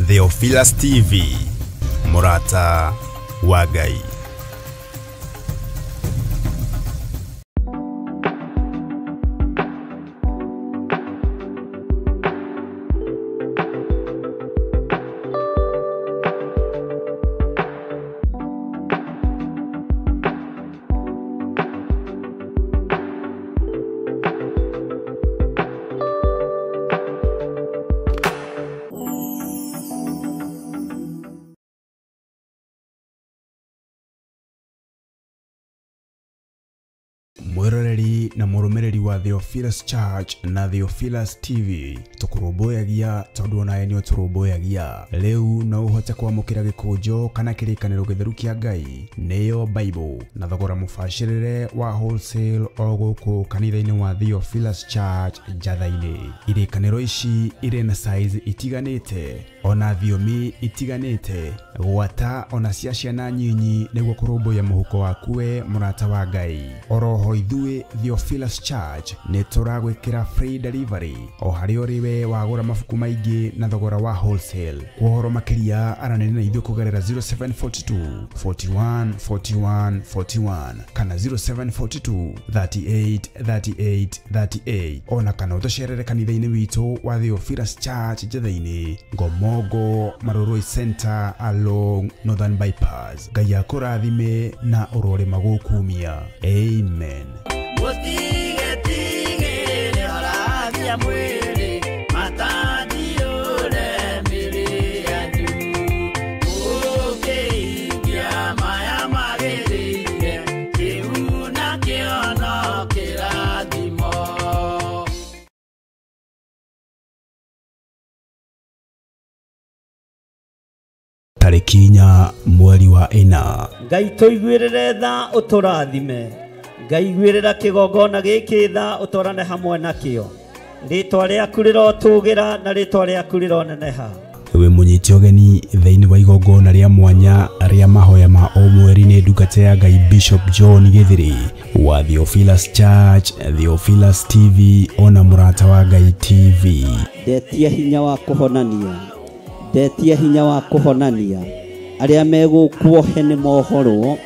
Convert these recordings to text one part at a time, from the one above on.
Theophilus TV, Murata wa Ngai. Mwiroreri na murumiriri wa Theophilus Church na Theophilus TV tukurumbuyagia tondu onawe ni uturumbuyagia. Riu no uhote kwamukira gikunjo kana kirikaniro githeru kia Ngai niyo Bible na thogora mubacirire wa wholesale o guku kanitha-ini wa Theophilus Church Njatha-ini. Irikaniro ici iri na size itiganite ona thiomi itiganite gwata ona cia ciana nyinyi niguo kurumbuya muhuko waku we murata wa Ngai. Oroho ithuĩ Theophilus Church nĩ tũragwĩkĩra free delivery o harĩa ũrĩ we wagũra mabuku maingĩ na thogora wa wholesale. Kwa ũhoro makĩria aranĩria na ithuĩ kũgerera 0742 41 41 41 kana 0742 38 38 38 ona kana ũtũcerere kanitha-inĩ witũ wa Theophilus Church Njatha-inĩ, Ngomongo Marurui Center along Northern Bypass. Ngai akũrathime na ũrorĩma gũkumia. Amen. Tarĩki 4 mweri wa 4. Ngai tũiguĩrĩre tha ũtũrathime. Ngai iguĩrĩra kĩgongona gĩkĩ tha ũtwarane hamwe nakĩo. Rĩtwa rĩaku rĩrotũgĩra na rĩtwa rĩaku rĩroneneha. We mũnyite ũgeni thĩinĩ wa igongona rĩa mwanya rĩa mahoya ma o mweri nĩ ndungata ya Ngai Bishop John Githiri wa Theophilus Church, Theophilus TV ona Murata wa Ngai TV. Ndetia hinya wa kũhonania, ndetia hinya wa kũhonania arĩa megũkuohe nĩ mohorwo,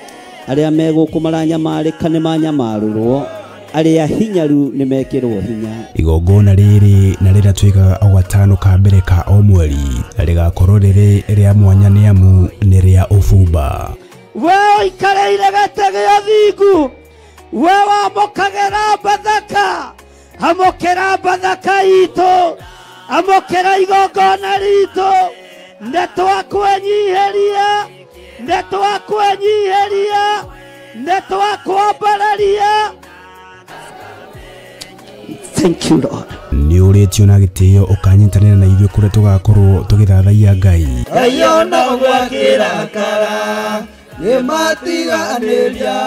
arĩa megũkũ maranyamarĩka nĩ manyamarũrwo, arĩa hinyaru nĩ mekĩrwo hinya. Igongona rĩrĩ na rĩrĩa twĩkaga o gatano ka mbere ka o mweri rĩgakorwo rĩrĩ rĩa mwanya nĩ amu nĩ rĩa ũbumba. We ũikarĩire gĩtĩ gĩa thingu, we wamũkagĩra Bathaka, amũkĩra Bathaka itũ, amũkĩra igongona ritũ. Nĩ twakwenyiheria, nĩ twakwenyiheria, nĩ twakwambararia. Thank you, Lord. Nĩ ũrĩtio na gĩtĩo ũkanyitanĩra na ithuĩ kũrĩa tũgakorwo tũgĩthathaiya Ngai. Ngai ona ũguo akĩrakara nĩmatiganĩria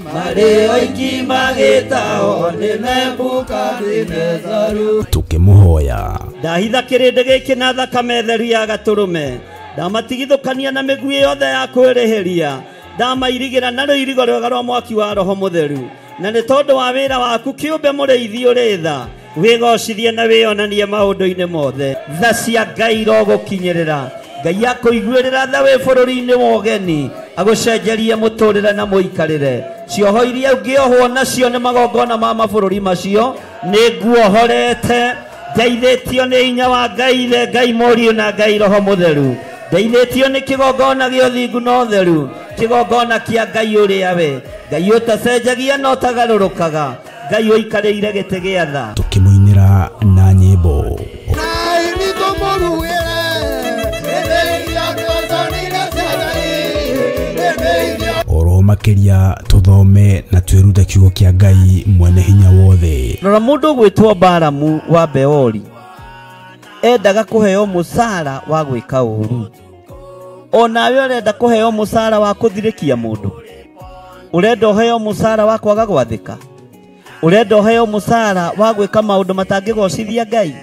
marĩ oiki magĩtahwo nĩ Nebukadinezaru. Tũkĩmũhoya. Ndahitha kĩrĩndĩ gĩkĩ na thakame theru ya gatũrũme, ndamatigithũkania na mĩguĩ yothe ya kwĩrĩhĩria, ndamairigĩra na rũirigo rwega rwa mwaki wa Roho Mũtheru. Na nĩ tondũ wa wĩra waku kĩũmbe mũrĩithi ũrĩ tha, wĩgocithie na wĩonanie maũndũ-inĩ mothe. Tha cia Ngai irogũkinyĩrĩra. Ngai akũiguĩrĩra tha wĩ bũrũri-inĩ wa ũgeni, agũcenjerie mũtũrĩre na mũikarĩre. Cioho iria ũngĩohwo nacio nĩ magongona ma mabũrũri macio nĩ nguohorete. Ndeithĩtio nĩ hinya wa Ngai Ithe, Ngai Mũriũ na Ngai Roho Mũtheru. Ndeithĩtio nĩ kĩgongona gĩa ũthingu na ũtheru, kĩgongona kĩa Ngai ũrĩa we Ngai ũtacenjagia na ũtagarũrũkaga, Ngai ũikarĩire gĩtĩ gĩa tha. Tũkĩmũinĩra na nyĩmbo. Oro makĩria tũthome na twĩrute kiugo kĩa Ngai mwene hinya wothe. Rora mũndũ ũgwĩtwo Balamu wa Beori endaga kũheo mũcara wa gwĩka ũũru. Onawe ũrenda kũheo mũcara wa kũthirĩkia mũndũ, ũrenda ũheo mũcara wa kwaga gwathĩka, ũrenda ũheo mũcara wa gwĩka maũndũ matangĩgocithia Ngai,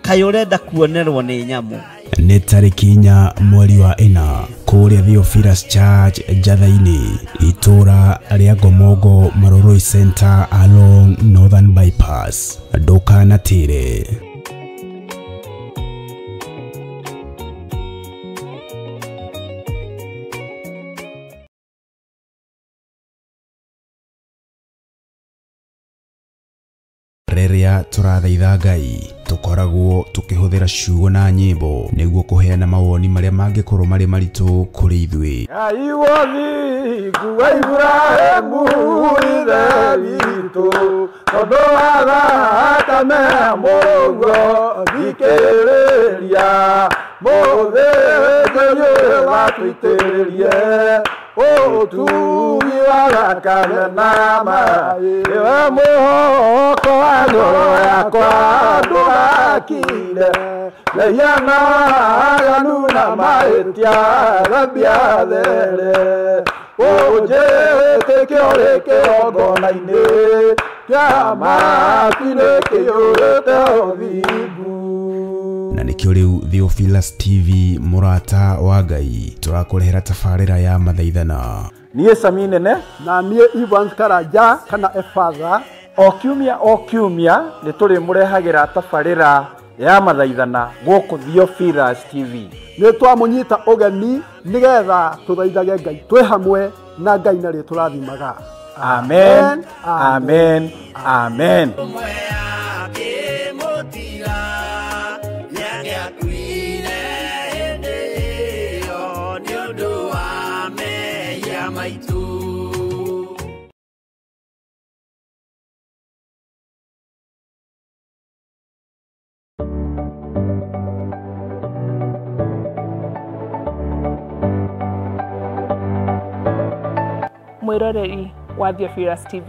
kaĩ ũrenda kuonerwo nĩ nyamũ. Nĩ tarĩki 4 mweri wa 4 kũrĩa Theophilus Church Njatha-inĩ, itũra rĩa Ngomongo Marurui Center along Northern Bypass. Ndũkanatĩre. Rĩrĩa tũrathaitha Ngai tũkoragwo tũkĩhũthĩra ciugo na nyĩmbo nĩguo kũheana mawoni marĩa mangĩkorwo marĩ maritũ kũrĩ ithuĩ. Ngai wothingu wa Iburahĩmu ithe witũ, tondũ wa thakame mũguo thikĩrĩria, mũthĩnjĩri watũitĩrĩrie ũtugi wa thakame na maĩ. Nĩwe mwĩhoko wa ngoro yakwa ndũgakire, mehia na waganu na mahĩtia thambia there. Ũnjĩtĩkie ũrĩ kĩgongona-inĩ kĩa matu-inĩ kĩiyũrĩte ũthingu. Na nĩkĩo rĩu Theophilus TV mũrata wa Ngai tũrakũrehera tabarĩra ya mathaithana. Niĩ Sami Nene na niĩ Evans Karanja kana Efatha, o kiumia nĩ tũrĩmũrehagĩra tabarĩra ya mathaithana gũkũ Theophilus TV. Nĩ twamũnyita ũgeni nĩgetha tũthaithage Ngai twĩ hamwe na Ngai narĩ tũrathimaga. Amen, amen, amen. Mwiroreri wa Theophilus TV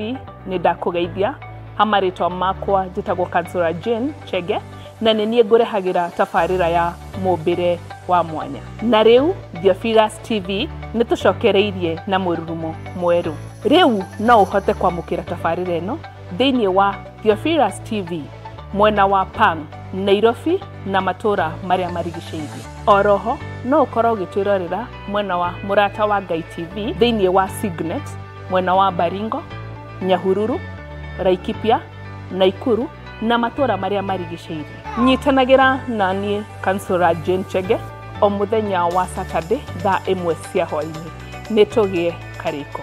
nĩ ndakũgeithia ha marĩtwa makwa njĩtagwo Kansura Jane Chege na nĩ niĩ ngũrehagĩra tabarĩra ya mũmbĩre wa mwanya. Na rĩu Theophilus TV nĩ tũcokereirie na mũrurumo mwerũ. Rĩu no ũhote kwamũkĩra tabarĩra ĩno thĩinĩ wa Theophilus TV mwena wa Pang, Nairobi na matũra marĩa marigicĩirie. Oroho no ũkorwo ũgĩtwĩrorera mwena wa Mũrata wa Ngai TV thĩinĩ wa Signet mwena wa Baringo, Nyahururu, Laikipia, Naikuru na matũra marĩa marigicĩirie. Nyitanagĩra na niĩ Kansura Jane Chege o mũthenya wa Saturday thaa 1 cia hwaĩ-inĩ. Nĩ tũgĩe karĩko.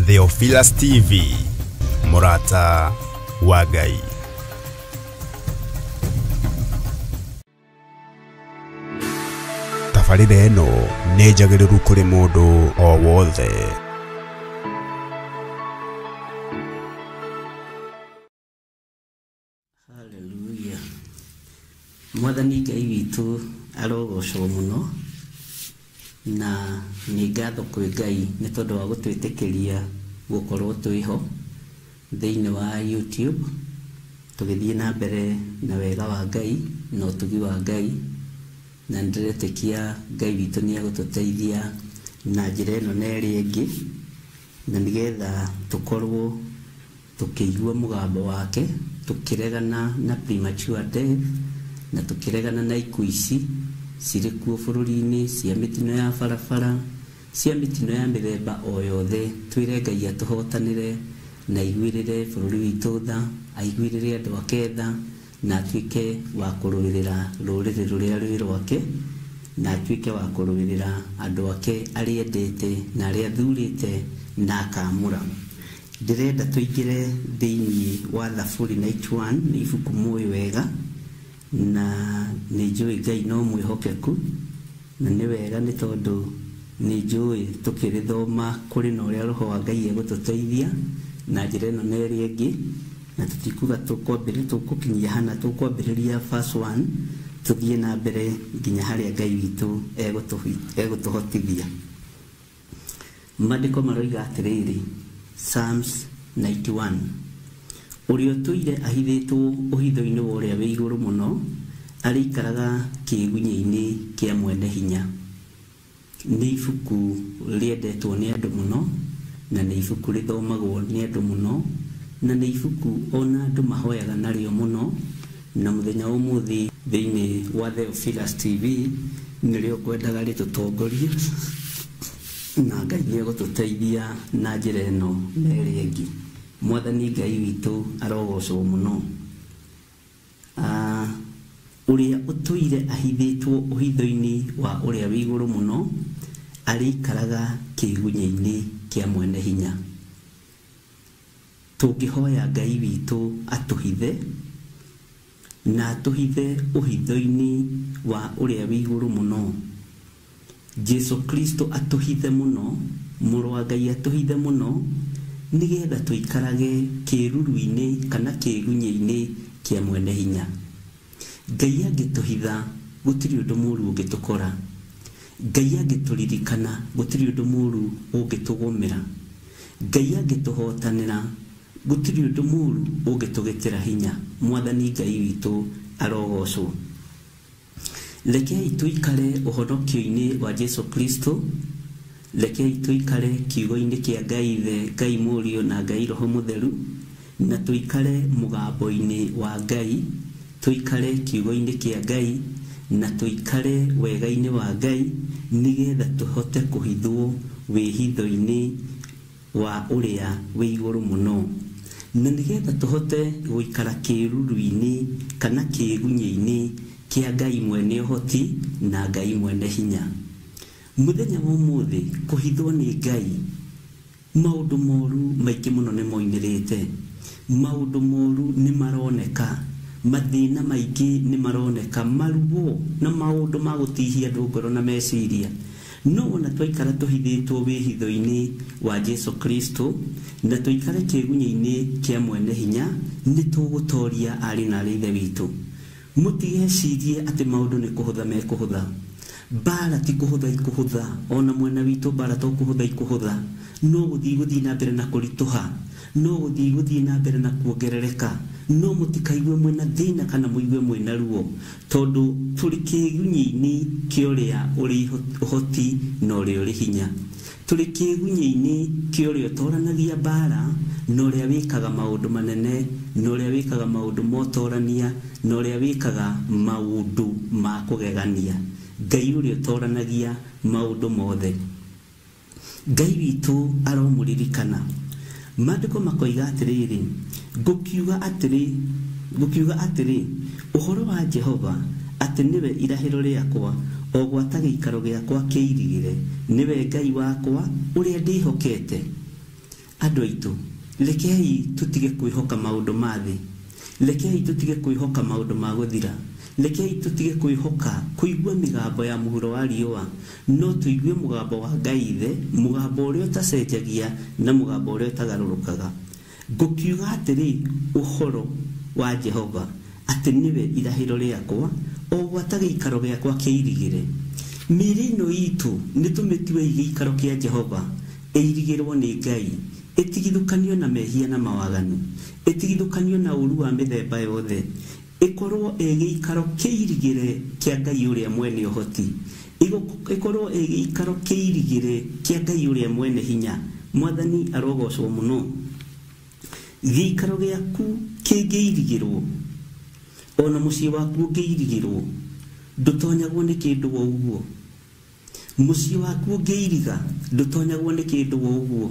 Theophilus TV mũrata wa Ngai. Tabarĩra ĩno nĩ njagĩrĩru kũrĩ mũndũ o wothe. Hallelujah. Mwathani Ngai witũ arogocwo mũno na nĩ ngatho kwĩ Ngai nĩ tondũ wa gũtwĩtĩkĩria gũkorwo twĩho thĩinĩ wa YouTube tũgĩthiĩ na mbere na wega wa Ngai na ũtugi wa Ngai, na ndĩretĩkia Ngai witũ nĩ egũtũteithia na njĩra ĩno na ĩrĩa ĩngĩ, na nĩgetha tũkorwo tũkĩigua mũgambo wake, tũkĩregana na premature death na tũkĩregana na ikuũ ici cirĩ kuo bũrũri-inĩ cia mĩtino ya barabara, cia mĩtino ya mĩthemba o yothe. Twĩre Ngai atũhotanĩre na aiguĩrĩre bũrũri witũ tha, aiguĩrĩre andũ ake tha, na atuĩke wa kũrũĩrĩra rũrĩrĩ rũrĩa rwĩ rwake, na atuĩke wa kũrũĩrĩra andũ ake arĩa endete na arĩa athurĩte na akamũra. Ndĩrenda tũingĩre thĩinĩ wa Thaburi 91, nĩ ibuku mũĩ wega na nĩ njũĩ Ngai no mwĩhokeku, na nĩ wega nĩ tondũ nĩ njũĩ tũkĩrĩthoma kũrĩ na ũrĩa Roho wa Ngai egũtũteithia na njĩra ĩno na ĩrĩa ĩngĩ, na tũtikuga tũgũkinyia hana, tũkwambĩrĩria verse 1 tũthiĩ na mbere nginya harĩa Ngai witũ egũtũhotithia. Maandĩko maroiga atĩrĩrĩ, Psalms 91, ũrĩa ũtũire ahithĩtwo ũhitho-inĩ wa ũrĩa wĩ igũrũ mũno arĩikaraga kĩĩgunyĩ-inĩ kĩa mwene hinya. Nĩ ibuku rĩendetwo nĩ andũ mũno Na nĩ ibuku rĩthomagwo nĩ andũ mũno, na nĩ ibuku ona andũ mahoyaga narĩo mũno. Na mũthenya wa ũmũthĩ thĩinĩ wa Theophilus TV nĩrĩo ngwendaga rĩtũtongorie, na Ngai nĩ egũtũteithia na njĩra ĩno na ĩrĩa ĩngĩ. Mwathani Ngai witũ arogocwo mũno. Ũrĩa ũtũire ahithĩtwo ũhitho-inĩ wa ũrĩa wĩ igũrũ mũno arĩikaraga kĩgunyĩ-inĩ kĩa mwene hinya. Tũngĩhoya Ngai witũ atũhithe, na atũhithe ũhitho-inĩ wa ũrĩa wĩ igũrũ mũno, Jesu Kristo atũhithe mũno, mũrũ wa Ngai atũhithe mũno, nĩgetha tũikarage kĩruru-inĩ kana kĩgunyĩ-inĩ kĩa mwene hinya. Ngai angĩtũhitha gũtirĩ ũndũ mũru ũngĩtũkora. Ngai angĩtũririkana gũtirĩ ũndũ mũru ũngĩtũgũmĩra. Ngai angĩtũhotanĩra gũtirĩ ũndũ mũru ũngĩtũgĩtĩra hinya. Mwathani Ngai witũ arogocwo. Rekei tũikare ũhonokio-inĩ wa Jesu Kristo. Rekei tũikare kiugo-inĩ kĩa Ngai Ithe, Ngai Mũriũ na Ngai Roho Mũtheru, na tũikare mũgambo-inĩ wa Ngai, tũikare kiugo-inĩ kĩa Ngai, na tũikare wega-inĩ wa Ngai, nĩgetha tũhote kũhithwo wĩhitho-inĩ wa ũrĩa wĩ igũrũ mũno, na nĩgetha tũhote gũikara kĩruru-inĩ kana kĩgunyĩ-inĩ kĩa Ngai mwene ũhoti na Ngai mwene hinya. Mũthenya wa ũmũthĩ kũhithwo nĩ Ngai, maũndũ moru maingĩ mũno nĩ moimĩrĩte, maũndũ moru nĩ maroneka, mathĩna maingĩ nĩ maroneka, maruo na maũndũ ma gũtihia andũ ngoro na meciria. No ona twaikara tũhithĩtwo wĩhitho-inĩ wa Jesu Kristo na tũikare kĩgunyĩ-inĩ kĩa mwene hinya, nĩ tũgũtoria arĩ na arĩ Ithe witũ. Mũtigecirie atĩ maũndũ nĩ kũhũtha mekũhũtha. Mbara ti kũhũtha ikũhũtha, ona mwena witũ mbara to kũhũtha ikũhũtha, no gũthiĩ na mbere na kũritũha, no gũthiĩ na mbere na kuongerereka. No mũtikaigue mwĩna thĩna kana mũigue mwĩna ruo, tondũ tũrĩ kĩgunyĩ-inĩ kĩa ũrĩa ũrĩ ũhoti na ũrĩa ũrĩ hinya. Tũrĩ kĩgunyĩ-inĩ kĩa ũrĩa ũtoranagia mbara na ũrĩa wĩkaga maũndũ manene, na ũrĩa wĩkaga maũndũ ma ũtorania, na ũrĩa wĩkaga maũndũ ma kũgegania. Ngai ũrĩa ũtoranagia maũndũ mothe. Ngai witũ aromũririkana. Maandĩko makoiga atĩrĩrĩ, ngũkiuga atĩrĩ ũhoro wa Jehova atĩ nĩwe irahĩro rĩakwa, o gwata gĩikaro gĩakwa kĩirigĩre, nĩwe Ngai wakwa ũrĩa ndĩhokete. Andũ aitũ, rekei tũtige kwĩhoka maũndũ ma thĩ, rekei tũtige kwĩhoka maũndũ ma gũthira, rekei tũtige kwĩhoka kũigua mĩgambo ya mũhuro wa riũa, no tũigue mũgambo wa Ngai Ithe, mũgambo ũrĩa ũtacenjagia na mũgambo ũrĩa ũtagarũrũkaga. Ngũkiuga atĩrĩ ũhoro wa Jehova atĩ nĩwe irahĩro rĩakwa, o gwata gĩikaro gĩakwa kĩirigĩre. Mĩĩrĩ ĩno itũ nĩ tũmĩtue gĩikaro kĩa Jehova, ĩirigĩrwo nĩ Ngai, ĩtigithũkanio na mehia na mawaganu, ĩtigithũkanio na ũru wa mĩthemba yothe, ĩkorwo ĩ gĩikaro kĩirigĩre kĩa Ngai ũrĩa mwene ũhoti, ĩkorwo ĩ gĩikaro kĩirigĩre kĩa Ngai ũrĩa mwene hinya. Mwathani arogocwo mũno. Gĩikaro gĩaku kĩngĩirigĩrwo, ona mũciĩ waku ũngĩirigĩrwo, ndũtonyagwo nĩ kĩndũ o ũguo. Mũciĩ waku ũngĩiriga, ndũtonyagwo nĩ kĩndũ o ũguo.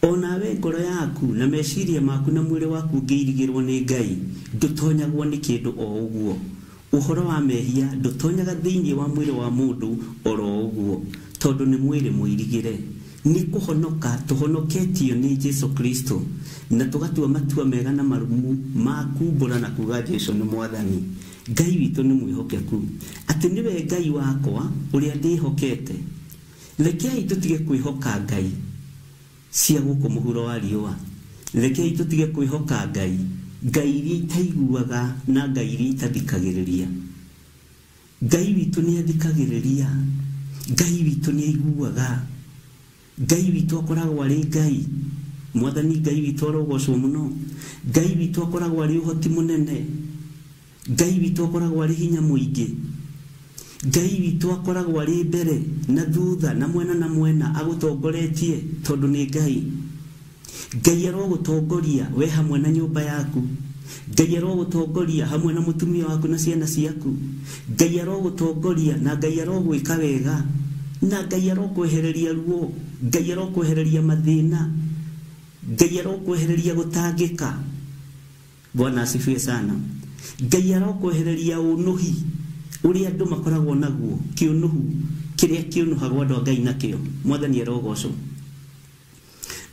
Onawe ngoro yaku na meciria maku na mwĩrĩ waku ũngĩirigĩrwo nĩ Ngai, ndũtonyagwo nĩ kĩndũ o ũguo. Ũhoro wa mehia ndũtonyaga thĩinĩ wa mwĩrĩ wa mũndũ oro ũguo, tondũ nĩ mwĩrĩ mũirigĩre. Nĩ kũhonoka tũhonoketio nĩ Jesu Kristo, na tũgatua matua mega na marumu ma kumbũra na kuga Jesu nĩ Mwathani. Ngai witũ nĩ mwĩhokeku, atĩ nĩwe Ngai wakwa ũrĩa ndĩhokete. Rekei tũtige kwĩhoka Ngai cia gũkũ mũhuro wa riũa, rekei tũtige kwĩhoka Ngai, Ngai iria itaiguaga na Ngai iria itathikagĩrĩria. Ngai witũ nĩ athikagĩrĩria, Ngai witũ nĩ aiguaga, Ngai witũ akoragwo arĩ Ngai. Mwathani Ngai witũ arogocwo mũno. Ngai witũ akoragwo arĩ ũhoti mũnene, Ngai witũ akoragwo arĩ hinya mũingĩ. Ngai witũ akoragwo arĩ mbere na thutha na mwena na mwena agũtongoretie tondũ nĩ Ngai. Ngai arogũtongoria we hamwe na nyũmba yaku. Ngai arogũtongoria hamwe na mũtumia waku na ciana ciaku. Ngai arogũtongoria na Ngai arogwĩka wega na Ngai arokwehereria ruo. Ngai arokwehereria mathĩna. Ngai arokwehereria gũtangĩka. Bwana asifiwe sana. Ngai arokwehereria ũnũhi ũrĩa andũ makoragwo naguo, kĩũnũhu kĩrĩa kĩũnũhagwo andũ a Ngai nakĩo. Mwathani arogocwo.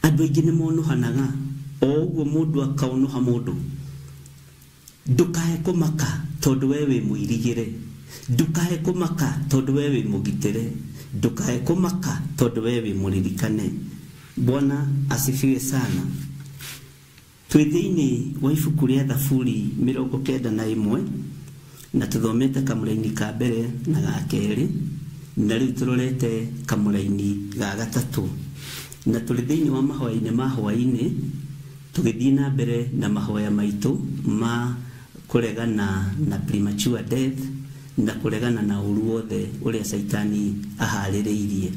Andũ aingĩ nĩ monũhanaga o ũguo mũndũ akaũnũha mũndũ. Ndũkae kũmaka tondũ we wĩ mũirigĩre. Ndũkae kũmaka tondũ we wĩ mũgitĩre. Ndũkae kũmaka tondũ we wĩ mũririkane. Bwana asifiwe sana. Twĩ thĩinĩ wa ibuku rĩa Thaburi 91 na tũthomete kamũraini ka mbere na ga kerĩ na rĩu tũrorete kamũraini ga gatatũ na tũrĩ thĩinĩ wa mahoya-inĩ ma hwaĩ-inĩ tũgĩthiĩ na mbere na mahoya maitũ ma kũregana na premature death na kũregana na ũru wothe ũrĩa Caitani aharĩrĩirie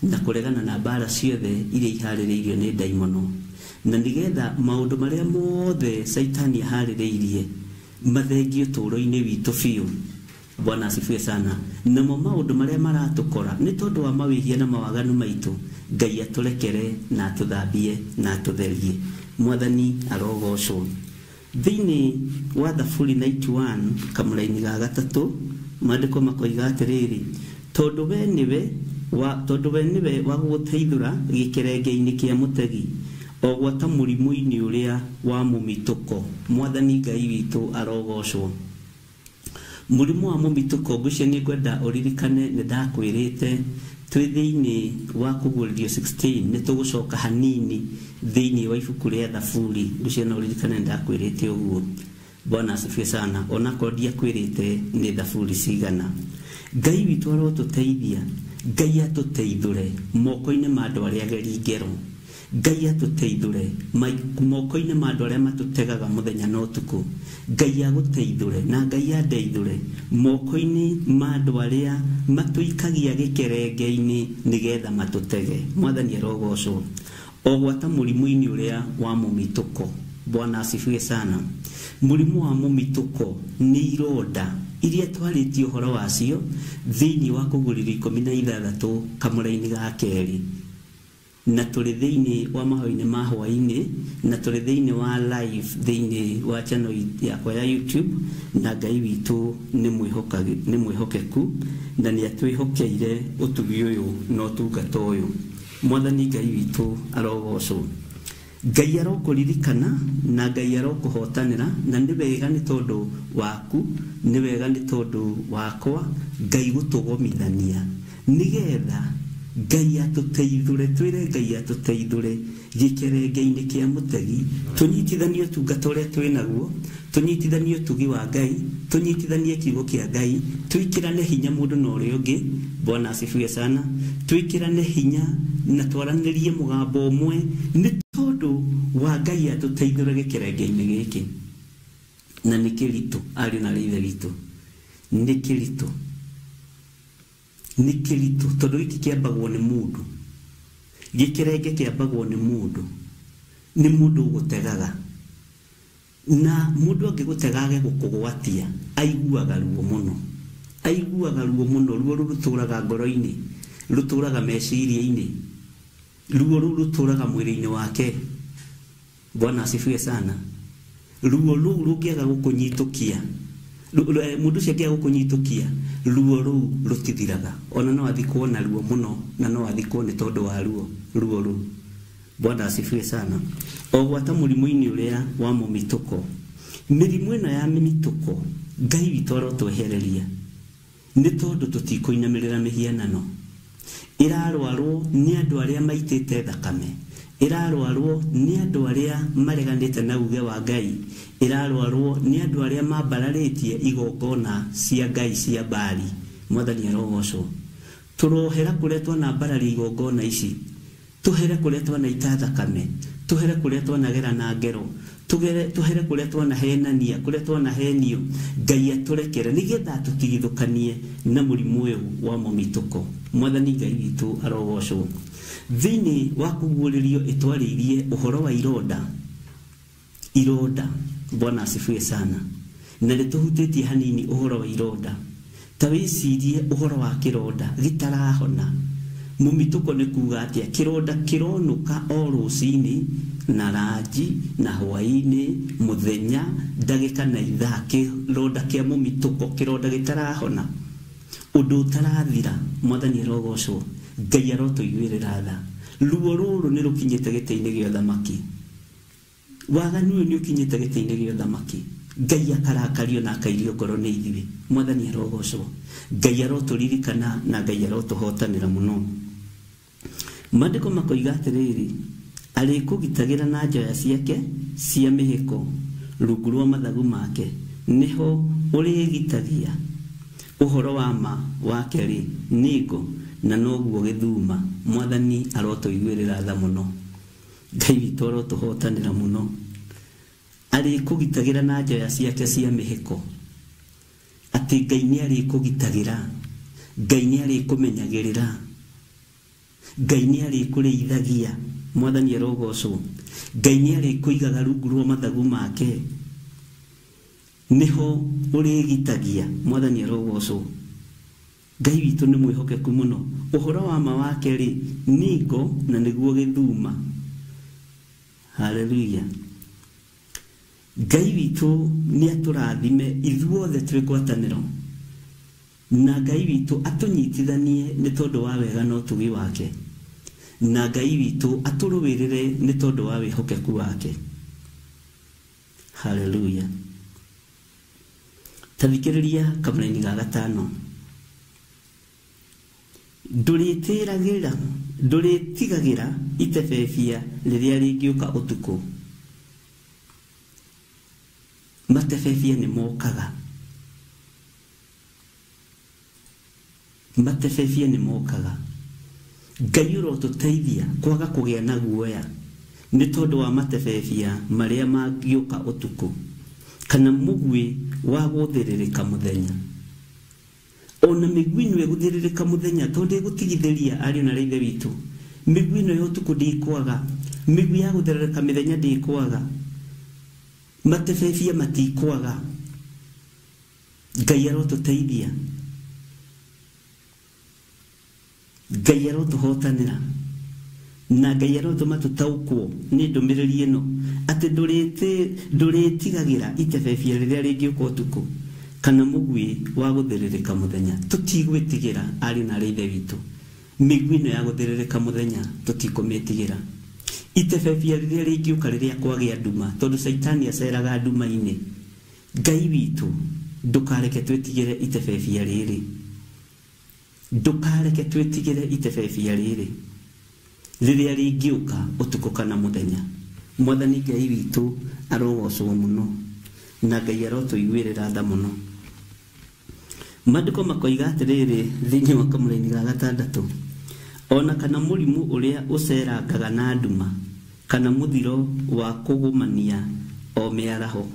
na kũregana na mbara ciothe iria iharĩrĩirio nĩ ndaimono na nĩgetha maũndũ marĩa mothe Caitani aharĩrĩirie mathengio ũtũũro-inĩ witũ biũ. Bwana asifiwe sana. Namo maũndũ marĩa maratũkora nĩ tondũ wa mawĩhia na mawaganu maitũ, Ngai atũrekere na atũthambie na atũtherie. Mwathani arogocwo. Thĩinĩ wa Thaburi 91 kamũraini ga gatatũ maandĩko makoiga atĩrĩrĩ, tondũ we nĩwe wa gũgũteithũra gĩkerenge-inĩ kĩa mũtegi o gwata mũrimũ-inĩ ũrĩa wa mũmitũko. Mwathani Ngai witũ arogocwo. Mũrimũ wa mũmitũko ngwĩciria nĩ ngwenda ũririkane nĩ ndakwĩrĩte twĩ thĩinĩ wa kũguũrĩrio 16 nĩ tũgũcoka hanini thĩinĩ wa ibuku rĩa Thaburi. Ngwĩciria no ũririkane nĩ ndakwĩrĩte ũguo. Bwana asifiwe sana. Onakorwo ndiakwĩrĩte nĩ Thaburi cigana. Ngai witũ arotũteithia. Ngai atũteithũre moko-inĩ ma andũ arĩa ageri ngero. Ngai atũteithũre moko-inĩ ma andũ arĩa matũtegaga mũthenya na ũtukũ. Ngai agũteithũre na Ngai andeithũre moko-inĩ ma andũ arĩa matũikagia gĩkerenge-inĩ nĩgetha matũtege. Mwathani arogocwo. O gwata mũrimũ-inĩ ũrĩa wa mũmitũko. Bwana asifiwe sana. Mũrimũ wa mũmitũko nĩ ironda iria twarĩtie ũhoro wacio thĩinĩ wa kũguũrĩrio 16 kamũraini ga kerĩ na tũrĩ thĩinĩ wa mahoya-inĩ ma hwaĩ-inĩ na tũrĩ thĩinĩ wa live thĩinĩ wa channel yakwa ya YouTube na Ngai witũ nĩ mwĩhokeku na nĩ atwĩhokeire ũtugi ũyũ na ũtungata ũyũ. Mwathani Ngai witũ arogocwo. Ngai arokũririkana na Ngai arokũhotanĩra na nĩ wega nĩ tondũ waku, nĩ wega nĩ tondũ wakwa Ngai gũtũgomithania nĩgetha Ngai atũteithũre, twĩre Ngai atũteithũre gĩkerenge-inĩ kĩa mũtegi, tũnyitithanie ũtungata ũrĩa twĩ naguo, tũnyitithanie ũtugi wa Ngai, tũnyitithanie kiugo kĩa Ngai, twĩkĩrane hinya mũndũ na ũrĩa ũngĩ. Bwana asifiwe sana. Twĩkĩrane hinya na twaranĩrie mũgambo ũmwe nĩ tondũ wa Ngai atũteithũre gĩkerenge-inĩ gĩkĩ. Na nĩ kĩritũ ariũ na ithe witũ, nĩ kĩritũ, nĩ kĩritũ tondũ gĩkĩ kĩambagwo nĩ mũndũ, gĩkerenge kĩambagwo nĩ mũndũ, nĩ mũndũ ũgũtegaga na mũndũ angĩgũtega age gũkũgwatia aiguaga ruo mũno, aiguaga ruo mũno. Ruo rũu rũtũraga ngoro-inĩ, rũtũraga meciria-inĩ, ruo rũu rũtũraga mwĩrĩ-inĩ wake. Bwana asifiwe sana. Ruo rũu rũngĩaga gũkũnyitũkia, mũndũ ũcio angĩaga gũkũnyitũkia, ruo rũu rũtithiraga. Ona no athikwo na ruo mũno na no athikwo nĩ tondũ wa ruo rũu. Bwana asifiwe sana. O gwata mũrimũ-inĩ ũrĩa wa mũmitũko, mĩrimũ ĩno ya mĩmitũko Ngai witũ arotwehereria nĩ tondũ tũtikũinamĩrĩra mĩhianano. Ĩrarwarwo nĩ andũ arĩa maitĩte thakame, ĩrarwarwo nĩ andũ arĩa mareganĩte na uge wa Ngai, ĩrarwarwo nĩ andũ arĩa mambararĩtie igongona cia Ngai cia Baali. Mwathani arogocwo. Tũrohera kũrĩa twanambararia igongona ici, tũhere kũrĩa twanaita thakame, tũhere kũrĩa twanagera na ngero, Tugere tuhere kuria twanahenania kuria twanahenio Ngai aturekere nigetha tutigithukanie na murimu uyu wa mumituko. Mwathani Ngai witu arogocwo. Thiini wa kuguũrĩrio ĩtwarĩirie ũhoro wa ironda. Ironda, Bwana asifiwe sana. Na nĩtũhutĩtie hanini ũhoro wa ironda. Ta wĩcirie ũhoro wa kĩronda gĩtarahona. Mũmitũko nĩ kuga atĩa? Kĩronda kĩronũka o rũcinĩ na ranji na hwaĩ-inĩ mũthenya ndagĩka na ithaa. Kĩronda kĩa mũmitũko, kĩronda gĩtarahona, ũndũ ũtarathira. Mwathani arogocwo. Ngai arotũiguĩrĩra tha. Ruo rũrũ nĩ rũkinyĩte gĩtĩ-inĩ gĩa ũthamaki. Waganu ũyũ nĩ ũkinyĩte gĩtĩ-inĩ gĩa ũthamaki. Ngai akarakario na akairio ngoro nĩ ithuĩ. Mwathani arogocwo. Ngai arotũririkana na Ngai arotũhotanĩra mũno. Maandĩko makoiga atĩrĩrĩ, arĩkũgitagĩra na njoya ciake cia mĩhĩko, rungu rwa mathagu make nĩho ũrĩgitagia. Ũhoro wa ma wake-rĩ nĩ ngo na noguo gĩthuma. Mwathani arotũiguĩrĩra tha mũno. Ngai witũ arotũhotanĩra mũno. Arĩkũgitagĩra na njoya ciake cia mĩhĩko. Atĩ Ngai nĩ arĩkũgitagĩra, Ngai nĩ arĩkũmenyagĩrĩra, Ngai nĩ arĩkũrĩithagia. Mwathani arogocwo. Ngai nĩ arĩkũigaga rungu rwa mathagu make nĩho ũrĩgitagia. Mwathani arogocwo. Ngai witũ nĩ mwĩhokeku mũno. Ũhoro wa ma wake rĩ nĩ ngo na nĩguo gĩthuma. Haleluya. Ngai witũ nĩ atũrathime ithuothe twĩ ngwatanĩro, na Ngai witũ atũnyitithanie nĩ tondũ wa wega na ũtugi wake, na Ngai witũ atũrũĩrĩre nĩ tondũ wa wĩhokeku wake. Haleluya. Ta thikĩrĩria kamũraini ga gatano. Ndũrĩtigagĩra itebebia rĩrĩa rĩngĩũka ũtukũ. Matebebia nĩ mokaga. Matebebia nĩ mokaga. Ngai ũrotũteithia kwaga kũgĩa na guoya nĩ tondũ wa matebebia marĩa mangĩũka ũtukũ, kana mũguĩ wa gũthĩrĩrĩka mũthenya. Ona mĩguĩ ĩno ĩgũthĩrĩrĩka mũthenya tondũ ĩgũtigithĩria ariũ na ithe witũ. Mĩguĩ ĩno ya ũtukũ ndĩkwaga, mĩguĩ ya gũthĩrĩrĩka mĩthenya ndĩkwaga, matebebia matikwaga. Ngai arotũteithia, Ngai arotũhotanĩra, na Ngai arotũma tũtaũkwo nĩ ndũmĩrĩri ĩno atĩ ndũrĩtigagĩra itebebia rĩrĩa rĩngĩũka ũtukũ kana mũguĩ wa gũthĩrĩrĩka mũthenya. Tũtigwĩtigĩra ariũ na ithe witũ. Mĩguĩ ĩno ya gũthĩrĩrĩka mũthenya tũtikũmĩtigĩra. Itebebia rĩrĩa rĩngĩũka rĩrĩa kwagĩa nduma, tondũ Caitani aceraga nduma-inĩ. Ngai witũ ndũkareke twĩtigĩre itebebia rĩrĩ. Ndũkareke twĩtigĩre itebebia rĩrĩ rĩrĩa rĩngĩũka ũtukũ kana mũthenya. Mwathani Ngai witũ arogocwo mũno na Ngai arotũiguĩrĩra tha mũno. Maandĩko makoiga atĩrĩrĩ thĩinĩ wa kamũraini ga gatandatũ, ona kana mũrimũ ũrĩa ũcerangaga na nduma, kana mũthiro wa kũgũmania o mĩaraho.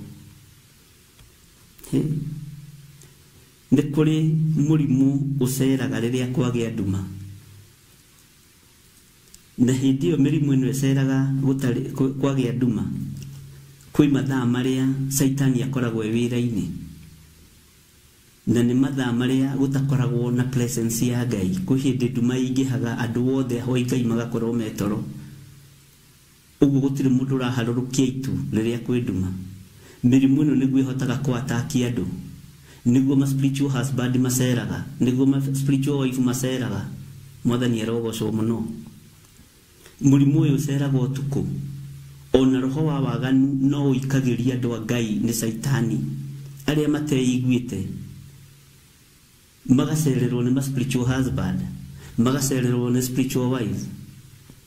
Nĩ kũrĩ mũrimũ ũceraga rĩrĩa kwagĩa nduma, na hĩndĩ ĩyo mĩrimũ ĩno ĩceraga kwagĩa nduma, kwĩ mathaa marĩa Caitani akoragwo e wĩra-inĩ, na nĩ mathaa marĩa gũtakoragwo na presence ya Ngai. Kwĩ hĩndĩ nduma ĩingĩhaga, andũ othe ahoi Ngai magakorwo me toro, ũguo gũtirĩ mũndũ ũraharũrũkia itu rĩrĩa kwĩ nduma. Mĩrimũ ĩno nĩguo ĩhotaga kũatakia andũ, nĩguo ma spiritual husband maceraga, nĩguo ma spiritual wife maceraga. Mwathani arogocwo mũno. Mũrimũ ũyũ ũceraga ũtukũ, ona roho wa waganu no ũikagĩria andũ a Ngai nĩ Caitani arĩa mateiguĩte, magacererwo nĩ ma spiritual husband, magacererwo nĩ spiritual wife.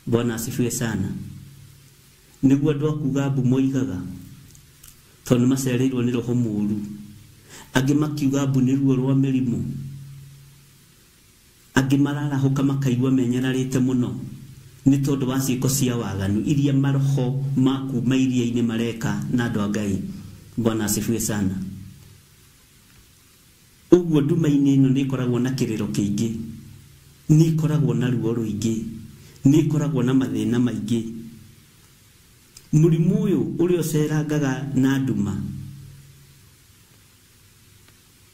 Bwana asifiwe sana. Nĩguo andũ a kuga mbu moigaga, tondũ macereirwo nĩ roho mũũru. Angĩ makiuga mbu nĩ ruo rwa mĩrimũ, angĩ mararahũka makaigua menyararĩte mũno. Nĩ tondũ wa ciĩko cia waganu iria maroho maku mairia-inĩ mareka na andũ a Ngai. Bwana asifiwe sana. Ũguo nduma-inĩ ĩno nĩ ĩkoragwo na kĩrĩro kĩingĩ, nĩ ĩkoragwo na ruo rũingĩ, nĩ ĩkoragwo na mathĩna maingĩ. Mũrimũ ũyũ ũrĩa ũcerangaga na nduma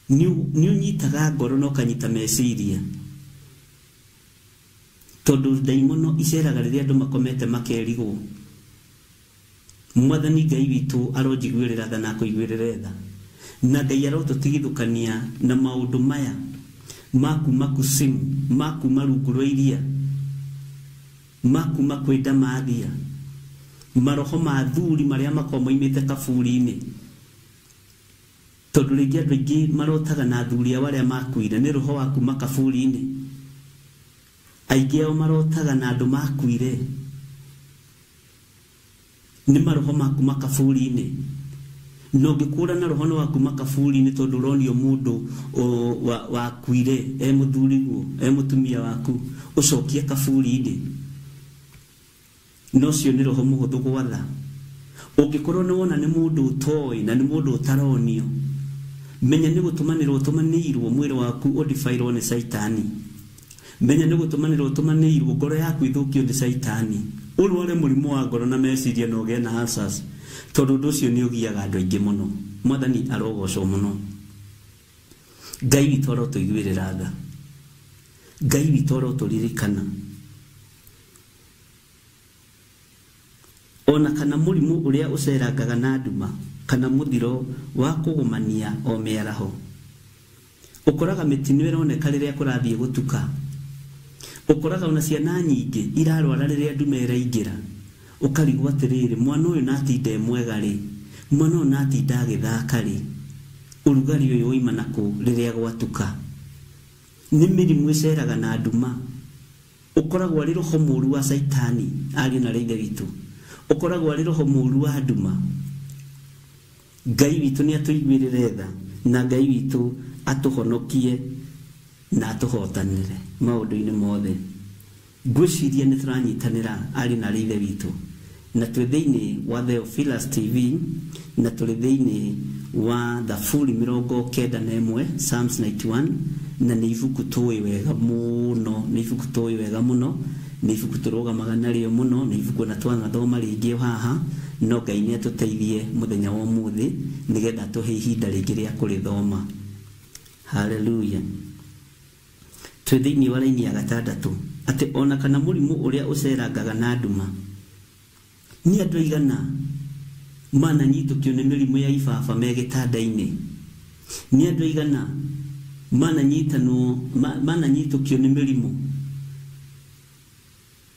nĩ ũnyitaga ngoro na ũkanyita meciria, tondũ ndaimono iceraga rĩrĩa andũ makomete makerigwo. Mwathani Ngai witũ aronjiguĩrĩra tha na akũiguĩrĩre tha, na Ngai arotũtigithũkania na maũndũ maya ma kuma kusimu, ma kuma rungu rwa iria, ma kuma kwĩ ndamathia, maroho ma thuri marĩa makoragwo moimĩte kaburi-inĩ. Tondũ rĩngĩ andũ aingĩ marotaga na athuri ao arĩa makuire nĩ roho wa kuma kaburi-inĩ. Aingĩ ao marotaga na andũ makuire nĩ maroho ma kuma kaburi-inĩ. Na ũngĩkũrana roho nĩ wa kuma kaburi-inĩ tondũ ũronio mũndũ wakuire e mũthuriguo, e mũtumia waku, ũcokie kaburi-inĩ, na ũcio nĩ roho mũhũthũ gwatha. Ũngĩkorwo nĩ wona nĩ mũndũ ũtoĩ na nĩ mũndũ ũtaronio, menya nĩ gũtũmanĩrwo ũtũmanĩirwo mwĩrĩ waku ũdifairwo nĩ caitani. Menya nĩ gũtũmanĩrwo ũtũmanĩirwo ngoro yaku ĩthũkio nĩ caitani, ũrware mũrimũ wa ngoro na meciria na ũgĩe na ulcers, tondũ ũndũ ũcio nĩ ũgiaga andũ aingĩ mũno. Mwathani arogocwo mũno. Ngai witũ arotũiguĩrĩra tha, Ngai witũ arotũririkana. Ona kana mũrimũ ũrĩa ũcerangaga na nduma kana mũthiro wa kũgũmania o mĩaraho. Ũkoraga mĩtino ĩroneka rĩrĩa kũrathiĩ gũtuka. Ũkoraga ona ciana nyingĩ irarwara rĩrĩa nduma ĩraingĩra. Ũkarigwo atĩrĩrĩ, mwana ũyũ na atinda e mwega rĩ, mwana ũyũ na atinda agĩthaka rĩ, ũrugarĩ ũyũ woima nakũ rĩrĩa gwatuka? Nĩ mĩrimũ ĩceraga na nduma. Ũkoragwo arĩ roho mũũru wa caitani, ariũ na ithe witũ. Ũkoragwo arĩ roho mũũru wa nduma. Ngai witũ nĩ atũiguĩrĩre tha, na Ngai witũ atũhonokie na atũhotanĩre maũndũ-inĩ mothe. Ngwĩciria nĩ tũranyitanĩra ariũ na ithe witũ, na twĩ thĩinĩ wa Theophilus TV, na tũrĩ thĩinĩ wa Thaburi 91, Psalms 91, na nĩ ibuku tũĩ wega mũno, nĩ ibuku tũĩ wega mũno, nĩ ibuku tũrũgamaga narĩo mũno, nĩ ibuku ona twanathoma rĩngĩ haha. No Ngai nĩ atũteithie mũthenya wa ũmũthĩ nĩgetha tũhe ihinda rĩngĩ rĩa kũrĩthoma. Haleluya. Twĩ thĩinĩ wa raini ya gatandatũ, atĩ ona kana mũrimũ ũrĩa ũcerangaga na nduma. Nĩ andũ aigana mananyitũkio nĩ mĩrimũ ya ibaba me gĩtanda-inĩ? Nĩ andũ aigana mananyitũkio nĩ mĩrimũ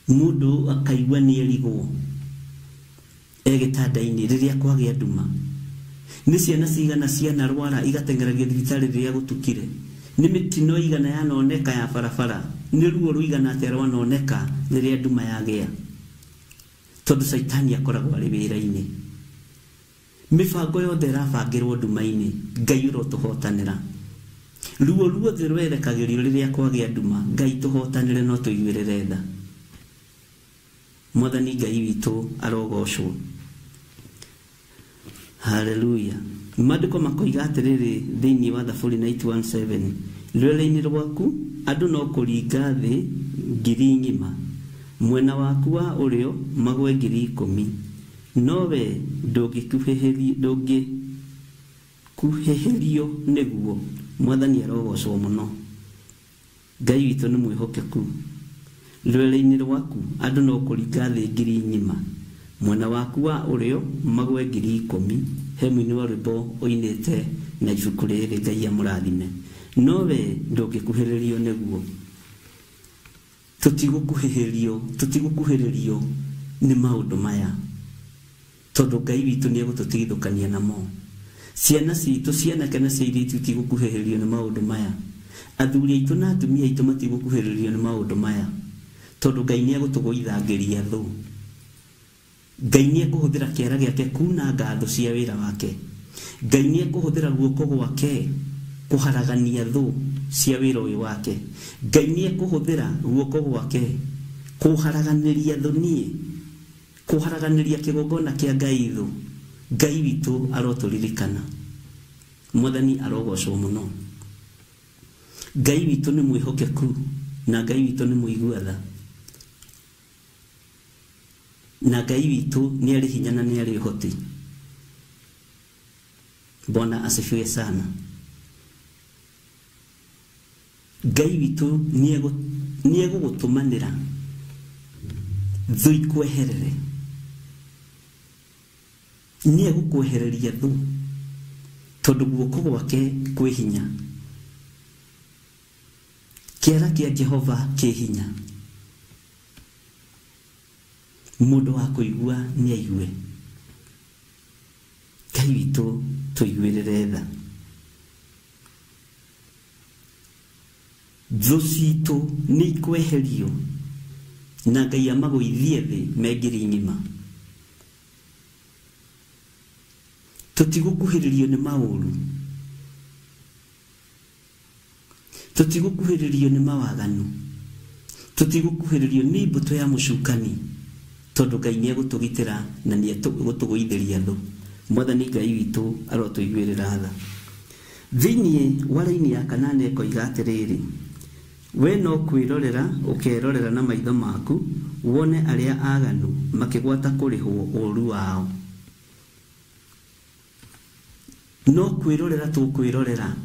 mũndũ akaigua nĩ erigwo e gĩtanda-inĩ rĩrĩa kwagĩa nduma? Nĩ ciana cigana cianarwara igateng'eragio thibitarĩ rĩrĩa gũtukire? Nĩ mĩtino igana yanoneka ya barabara? Nĩ ruo rũigana atĩa rwanoneka rĩrĩa nduma yagĩa? Tondũ caitani akoragwo arĩ wĩra-inĩ. Mĩbango yothe ĩrabangĩrwo nduma-inĩ. Ngai ũrotũhotanĩra. Ruo ruothe rwerekagĩrio rĩrĩa kwagĩa nduma, Ngai tũhotanĩre no tũiguĩrĩre tha. Mwathani Ngai witũ arogocwo. Haleluya. Maandĩko makoiga atĩrĩrĩ thĩinĩ wa Thaburi 91:7, rwere-inĩ rwaku andũ no kũringa thĩ 10,000 ng'ima, mwena waku wa ũrĩo magwe 10,000, no we ndũngĩkuhĩhĩrio nĩguo. Mwathani arogocwo mũno. Ngai witũ nĩ mwĩhokeku. Rwere-inĩ rwaku andũ no kũringa thĩ 10,000 ng'ima, mwena waku wa ũrĩo magwe 10,000. He mũini wa rwĩmbo ũinĩte na ibuku rĩrĩ, Ngai amũrathime. No we ndũngĩkuhĩrĩrio nĩguo. Tũtigũkuhĩrĩrio nĩ maũndũ maya, tondũ Ngai witũ nĩ egũtũtigithũkania namo. Ciana citũ, cianake na cia airĩtu itigũkuhĩrĩrio nĩ maũndũ maya. Athuri aitũ na atumia aitũ matigũkuhĩrĩrio nĩ maũndũ maya, tondũ Ngai nĩ egũtũgũithangĩria thũ. Ngai nĩ ekũhũthĩra kĩara gĩake kunanga thũ cia wĩra wake. Ngai nĩ ekũhũthĩra guoko gwake kũharagania thũ cia wĩra ũyũ wake. Ngai nĩ ekũhũthĩra guoko gwake Kũharaganĩria thũ niĩ, kũharaganĩria kĩgongona kĩa Ngai thũ, Ngai witũ arotũririkana. Mwathani arogocwo mũno. Ngai witũ nĩ mwĩhokeku na Ngai witũ nĩ mũigua tha, na Ngai witũ nĩ arĩ hinya na nĩ arĩ ũhoti. Bwana asifiwe sana. Ngai witũ nĩ egũgũtũmanĩra thũ ikweherere, nĩ egũkwehereria thũ tondũ guoko gwake kwĩ hinya. Kĩara kĩa Jehova kĩ hinya. Mũndũ wa kũigua nĩ aigue. Ngai witũ tũiguĩrĩre tha. Thũ citũ nĩ ikweherio na Ngai amagũithie thĩ me ngiri ng'ima. Tũtigũkuhĩrĩrio nĩ maũru, tũtigũkuhĩrĩrio nĩ mawaganu, tũtigũkuhĩrĩrio nĩ mbũtũ ya mũcukani, tondũ Ngai nĩ egũtũgitĩra na nĩ egũtũgũithĩria thũ. Mwathani Ngai witũ arotũiguĩrĩra tha. Thĩinĩ wa raini ya kanana ĩkoiga atĩrĩrĩ, we no kwĩrorera ũkerorera na maitho maku wone arĩa aganu makĩgwata kũrĩhwo ũũru wao. No kwĩrorera tũkwĩrorera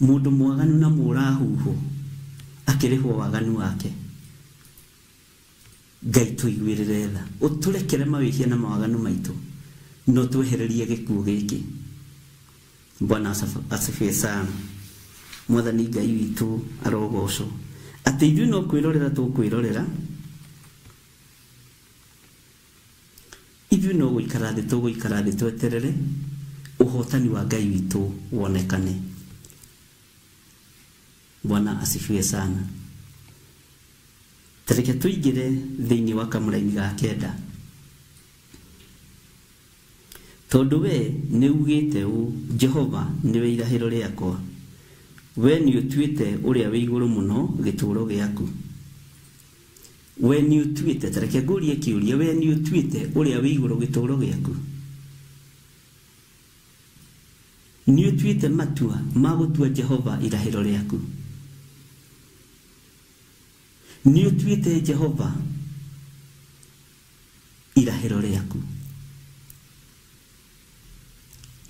mũndũ mwaganu na mũrahuhu akĩrĩhwo waganu wake. Ngai tũiguĩrĩre tha, ũtũrekere mawĩhia na mawaganu maitũ, no twehererie gĩkuũ gĩkĩ. Bwana asifiwe sana. Mwathani Ngai witũ arogocwo. Atĩ ithuĩ no kwĩrorera tũkwĩrorera, ithuĩ no gũikara thĩ tũgũikara thĩ tweterere ũhotani wa Ngai witũ wonekane. Bwana asifiwe sana. Tareke tũingĩre thĩinĩ wa kamũraini ga kenda. Tondũ we nĩ ugĩte ũũ, Jehova nĩwe irahĩro rĩakwa, we nĩ ũtuĩte ũrĩa wĩ igũrũ mũno gĩtũũro gĩaku. We nĩ ũtuĩte, tareke ngũrie kĩũria, we nĩ ũtuĩte ũrĩa wĩ igũrũ gĩtũũro gĩaku? Nĩ ũtuĩte matua ma gũtua Jehova irahĩro rĩaku? Nĩ ũtuĩte Jehova irahĩro rĩaku?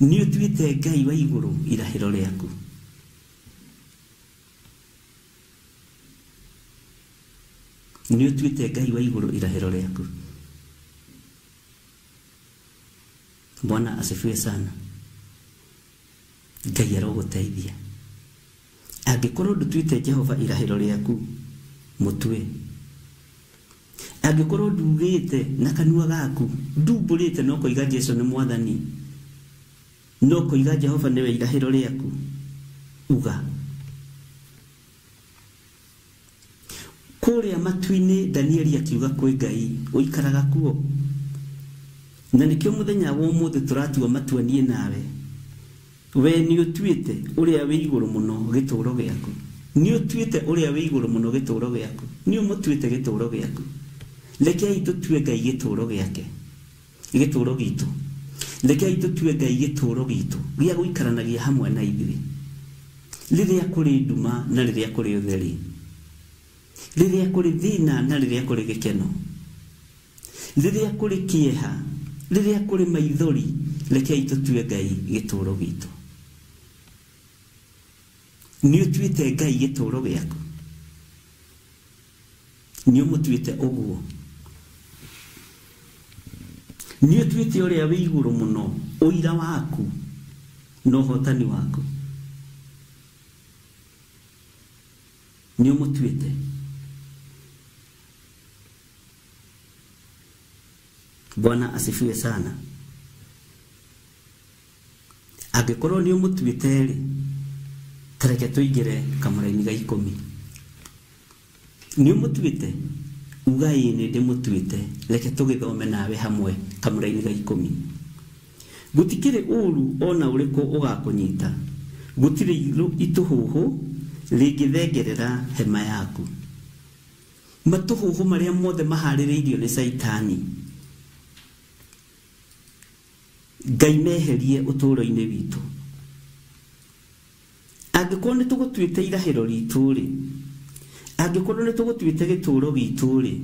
Nĩ ũtuĩte Ngai wa igũrũ irahĩro rĩaku? Nĩ ũtuĩte Ngai wa igũrũ irahĩro rĩaku? Bwana asifiwe sana. Ngai arogũteithia. Angĩkorwo ndũtuĩte Jehova irahĩro rĩaku, mũtue. Angĩkorwo ndugĩte na kanua gaku, ndumbũrĩte no kũiga Jesu nĩ Mwathani, no kũiga Jehova nĩwe irahĩro rĩaku, uga. Kũrĩa matu-inĩ Danieli akiuga kwĩ Ngai ũikaraga kuo. Na nĩkĩo mũthenya wa ũmũthĩ tũratua matua niĩ nawe. We nĩ ũtuĩte ũrĩa wĩ igũrũ mũno gĩtũũro gĩaku. Nĩ ũtuĩte ũrĩa wĩ igũrũ mũno gĩtũũro gĩaku. Nĩ ũmũtuĩte gĩtũũro gĩaku. Rekei tũtue Ngai gĩtũũro gĩake, gĩtũũro gitũ. Rekei tũtue Ngai gĩtũũro gitũ gĩa gũikaranagia hamwe na ithuĩ, rĩrĩa kũrĩ nduma na rĩrĩa kũrĩ ũtheri, rĩrĩa kũrĩ thĩna na rĩrĩa kũrĩ gĩkeno, rĩrĩa kũrĩ kĩeha, rĩrĩa kũrĩ maithori. Rekei tũtue Ngai gĩtũũro gitũ. Nĩ ũtuĩte Ngai gĩtũũro gĩaku? Nĩ ũmũtuĩte ũguo? Nĩ ũtuĩte ũrĩa wĩ igũrũ mũno ũira waku na ũhotani waku? Nĩ ũmũtuĩte? Bwana asifiwe sana. Angĩkorwo nĩ ũmũtuĩte rĩ, tareke tũingĩre kamũraini ga 10. Nĩ ũmũtuĩte? Uga ĩĩ nĩ ndĩmũtuĩte. Reke tũgĩthome nawe hamwe kamũraini ga 10. Gũtikĩrĩ ũũru ona ũrĩkũ ũgakũnyita, gũtirĩ itũhũhũ rĩngĩthengerera hema yaku. Matũhũhũ marĩa mothe maharĩrĩirio nĩ Caitani, Ngai meherie ũtũũro-inĩ witũ. Angĩkorwo nĩ tũgũtuĩte irahĩro ritũ rĩ, angĩkorwo nĩ tũgũtuĩte gĩtũũro gitũ rĩ,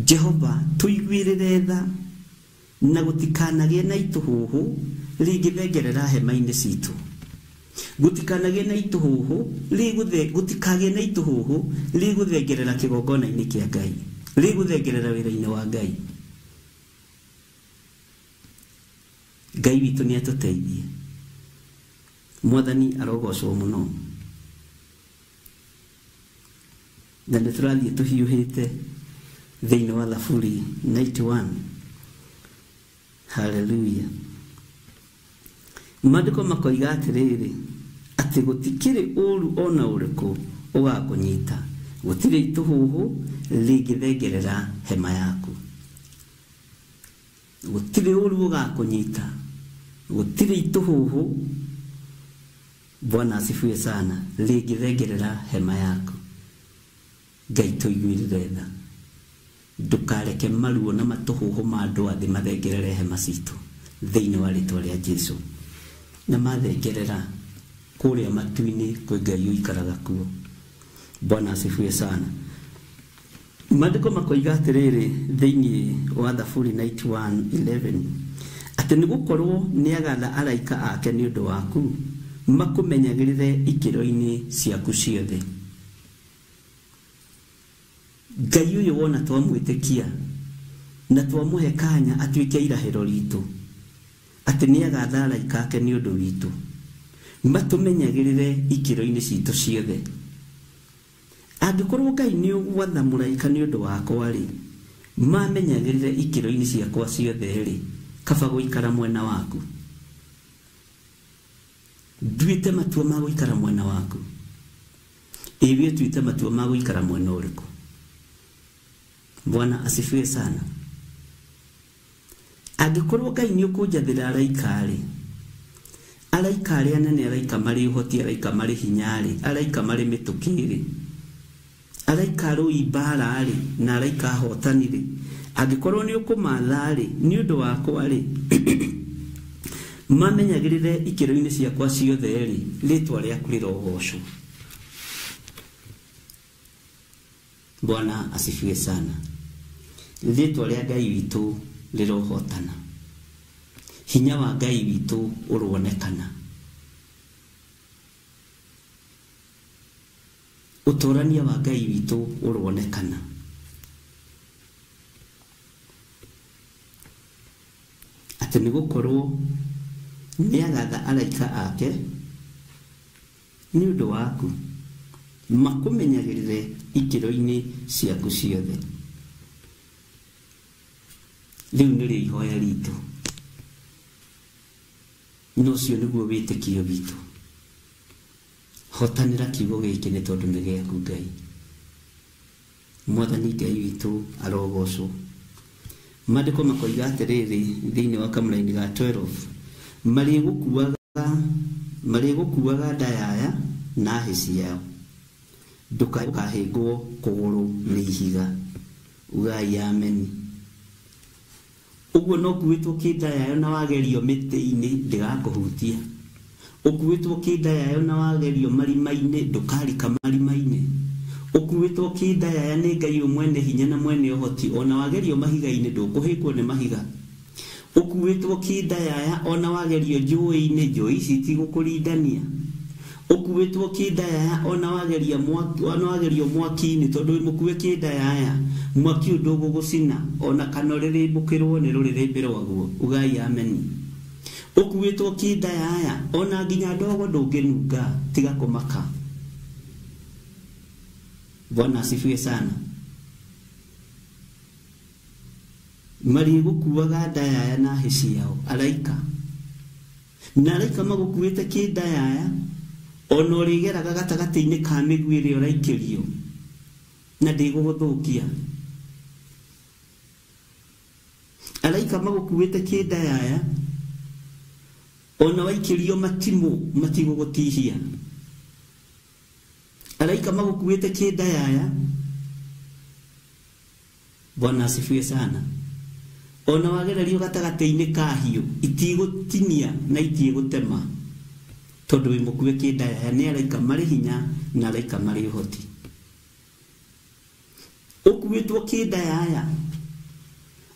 Jehova tũiguĩrĩre tha na gũtikanagĩe na itũhũhũ rĩngĩthengerera hema-inĩ citũ. Gũtikanagĩe na itũhũhũ gũtikagĩe na itũhũhũ rĩgũthengerera kĩgongona-inĩ kĩa Ngai, rĩgũthengerera wĩra-inĩ wa Ngai. Ngai witũ nĩ atũteithie. Mwathani arogocwo mũno. Na nĩ tũrathiĩ tũhiũhĩte thĩinĩ wa Thaburi 91. Haleluya. Maandĩko makoiga atĩrĩrĩ, atĩ gũtikĩrĩ ũũru ona ũrĩkũ ũgakũnyita, gũtirĩ itũhũhũ rĩngĩthengerera hema yaku. Gũtirĩ ũũru ũgakũnyita, gũtirĩ itũhũhũ, Bwana asifiwe sana, rĩngĩthengerera hema yaku. Ngai tũiguĩrĩre tha. Ndũkareke maruo na matũhũhũ ma andũ a thĩ mathengerere hema citũ thĩinĩ wa rĩtwa rĩa Jesũ. Na mathengerera kũrĩa matu-inĩ kwĩ Ngai ũikaraga kuo. Bwana asifiwe sana. Maandĩko makoiga atĩrĩrĩ thĩinĩ wa Thaburi 91:11 atĩ nĩgũkorwo nĩagatha araika ake nĩ ũndũ waku makũmenyagĩrĩre ikĩro-inĩ ciaku ciothe. Ngai ũyũ wona twamwĩtĩkia na twamũhe kanya atuĩke irahĩro ritũ, atĩ nĩagatha araika ake nĩ ũndũ witũ matũmenyagĩrĩre ikĩro-inĩ citũ ciothe. Angĩkorwo Ngai nĩ ũgwatha mũraika nĩ ũndũ wakwa rĩ, mamenyagĩrĩre ikĩro-inĩ ciakwa ciothe rĩ, kaba gũikara mwena waku. Nduĩte matua ma gũikara mwena waku. Ĩwe tuĩte matua ma gũikara mwena ũrĩkũ? Bwana asifiwe sana. Angĩkorwo Ngai nĩ ũkũnjathĩra araika rĩ, araika arĩa anene, araika marĩ ũhoti, araika marĩ hinya rĩ, araika marĩ mĩtũkĩ rĩ, araika arũi mbara rĩ, na araika ahotani rĩ, angĩkorwo nĩ ũkũmatha rĩ, nĩ ũndũ wakwa rĩ, mamenyagĩrĩre ikĩro-inĩ ciakwa ciothe rĩ, rĩtwa rĩaku rĩrogocwo. Bwana asifiwe sana. Rĩtwa rĩa Ngai witũ rĩrohotana. Hinya wa Ngai witũ ũronekana. Ũtũrania wa Ngai witũ ũronekana. Atĩ nĩgũkorwo nĩagatha araika ake nĩ ũndũ waku makũmenyagĩrĩre ikĩro-inĩ ciaku ciothe. Rĩu nĩrĩo ihoya ritũ, na ũcio nĩguo wĩtĩkio witũ. Hotanĩra kiugo gĩkĩ nĩ tondũ nĩ gĩaku Ngai. Mwathani Ngai witũ arogocwo. Maandĩko makoiga atĩrĩrĩ thĩinĩ wa kamũraini ga 12, marĩgũkuaga ndayaya na hĩ ciao, ndũkahĩngwo kũgũrũ nĩ ihiga. Ugai ameni. Ũguo no kuĩtwo kĩndayayo na wagerio mĩtĩ-inĩ ndĩgakũhutia. Ũkuĩtwo kĩndayayo na wagerio marima-inĩ ndũkarika marima-inĩ. Ũkuĩtwo kĩndayaya nĩ Ngai mwene hinya na mwene ũhoti, ona wagerio mahiga-inĩ ndũkũhĩngwo nĩ mahiga. Ũkuĩtwo kĩndayaya ona wagerio njũĩ-inĩ, njũĩ ici itigũkũrindania. Ũkuĩtwo kĩndayaya ona wagerio mwaki, ona wagerio mwaki-inĩ, tondũ wĩ mũkue kĩndayaya, mwaki ũyũ ndũgũgũcina ona kana ũrĩrĩmbũkĩrwo nĩ rũrĩrĩmbĩ rwaguo. Ugai ameni. Ũkuĩtwo kĩndayaya ona nginya ndogo ndũngĩnunga, tiga kũmaka. Bwana asifiwe sana. Marĩgũkuaga ndayaya na hĩ ciao araika, na araika magũkuĩte kĩndayaya ona ũrĩgeraga gatagatĩ-inĩ ka mĩguĩ ĩrĩa ũraikĩrio na ndĩgũgũthũkia. Araika magũkuĩte kĩndayaya ona waikĩrio matimũ matigũgũtihia. Araika magukuĩte kĩndayaya. Bwana asifiwe sana. Ona wagererio gatagatĩ-inĩ ka hiũ itigũtinia na itigũtema tondũ wĩ mũkue kĩndayaya nĩ araika marĩ hinya na araika marĩ ũhoti. Ũkuĩtwo kĩndayaya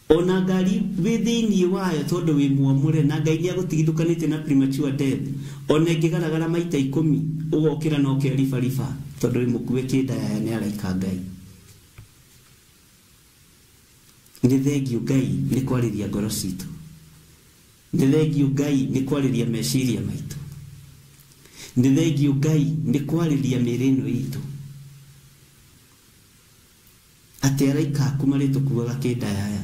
ona ngari wĩ thĩinĩ wayo tondũ wĩ mwamũre na Ngai nĩagũtigithũkanĩtie na premature death, ona ĩngĩgaragara maita 10 ũgokĩra na ũkeribariba tondũ wĩ mũkue kĩndayaya nĩ araika Ngai. Nĩ thengiũ Ngai nĩ kwarĩria ngoro citũ, nĩ thengiũ Ngai nĩ kwarĩria meciria maitũ, nĩ thengiũ Ngai nĩ kwarĩria mĩĩrĩ ĩno itũ, atĩ araika aku marĩtũkuaga kĩndayaya,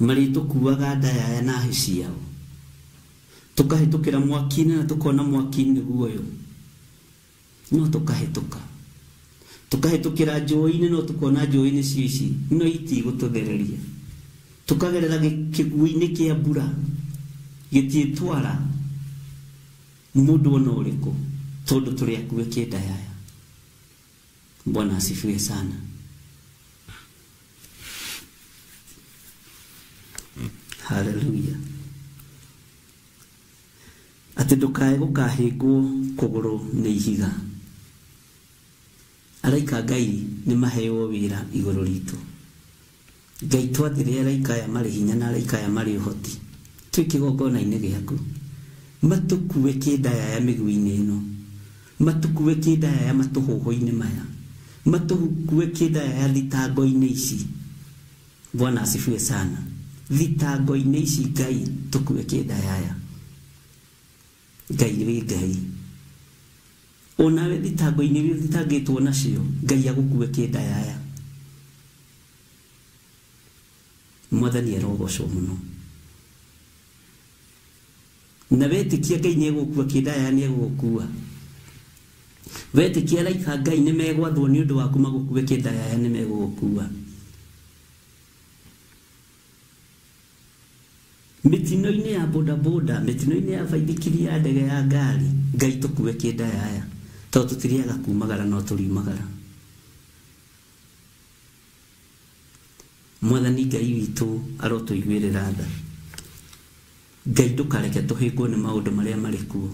marĩtũkuaga ndayaya na hĩ ciao, tũkahĩtũkĩra mwaki-inĩ na tũkona mwaki-inĩ nĩguo ũyũ, no tũkahĩtũka, tũkahĩtũkĩra njũĩ-inĩ no tũkona njũĩ nĩcio ici no itigũtũthereria, tũkagerera kĩguũ-inĩ kĩa mbura gĩtiĩtwara mũndũ ona ũrĩkũ tondũ tũrĩ akue kĩndayaya. Bwana asifiwe sana. Haleluya. Atĩ ndũkae gũkahĩngwo kũgũrũ nĩ ihiga. Araika Ngai nĩ maheo wĩra igũrũ ritũ. Ngai twathire araika aya marĩ hinya na araika aya marĩ ũhoti twĩ kĩgongona-inĩ gĩaku, matũkue kĩndayaya mĩguĩ-inĩ ĩno, matũkue kĩndayaya matũhũhũ-inĩ maya, matũkue kĩndayaya thitango-inĩ ici. Bwana asifiwe sana. Thitango-inĩ ici Ngai tũkue kĩndayaya. Ngai wĩ Ngai. Onawe thitango-inĩ iria ũthitangĩtwo nacio Ngai agũkue kĩndayaya. Mwathani arogocwo mũno. Na wetĩkia Ngai nĩegũkua kĩndayaya nĩegũgũkua. Wetĩkia araika Ngai nĩmegwathwo nĩ ũndũ waku magũkue kĩndayaya nĩmegũgũkua. Mĩtino-inĩ ya bodaboda, mĩtino-inĩ ya baithikiri, ya ndege, ya ngari, Ngai tũkue kĩndayaya tondũ tũtirĩaga kumagara no tũriumagara. Mwathani Ngai witũ arotũiguĩrĩra tha. Ngai ndũkareke tũhĩngwo nĩ maũndũ marĩa marĩ kuo,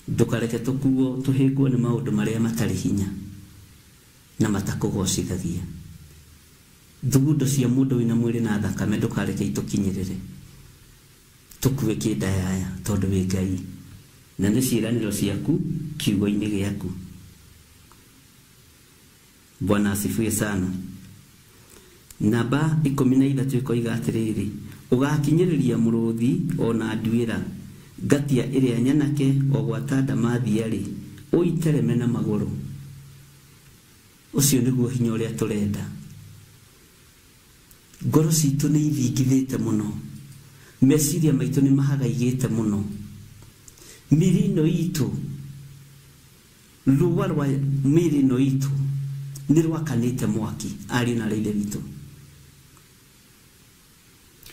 ndũkareke tũkuo tũhĩngwo nĩ maũndũ marĩa matarĩ hinya na matakũgocithagia. Thugundo cia mũndũ wĩna mwĩrĩ na thakame ndũkareke itũkinyĩrĩre, tũkue kĩndayaya tondũ wĩ Ngai na nĩ ciĩranĩro ciaku kiugo-inĩ gĩaku. Bwana asifiwe sana. Namba 13 ĩkoiga atĩrĩrĩ, ũgakinyĩrĩria mũrũthi ona nduĩra, ngatia ĩrĩa nyanake o gwata ndamathia-rĩ, ũitereme na magũrũ. Ũcio nĩguo hinya ũrĩa tũrenda. Ngoro citũ nĩ ithingithĩte mũno, meciria maitũ nĩ mahagaigĩte mũno, mĩĩrĩ ĩno itũ, rũa rwa mĩĩrĩ ĩno itũ nĩ rwakanĩte mwaki, ariũ na aarĩ a Ithe witũ.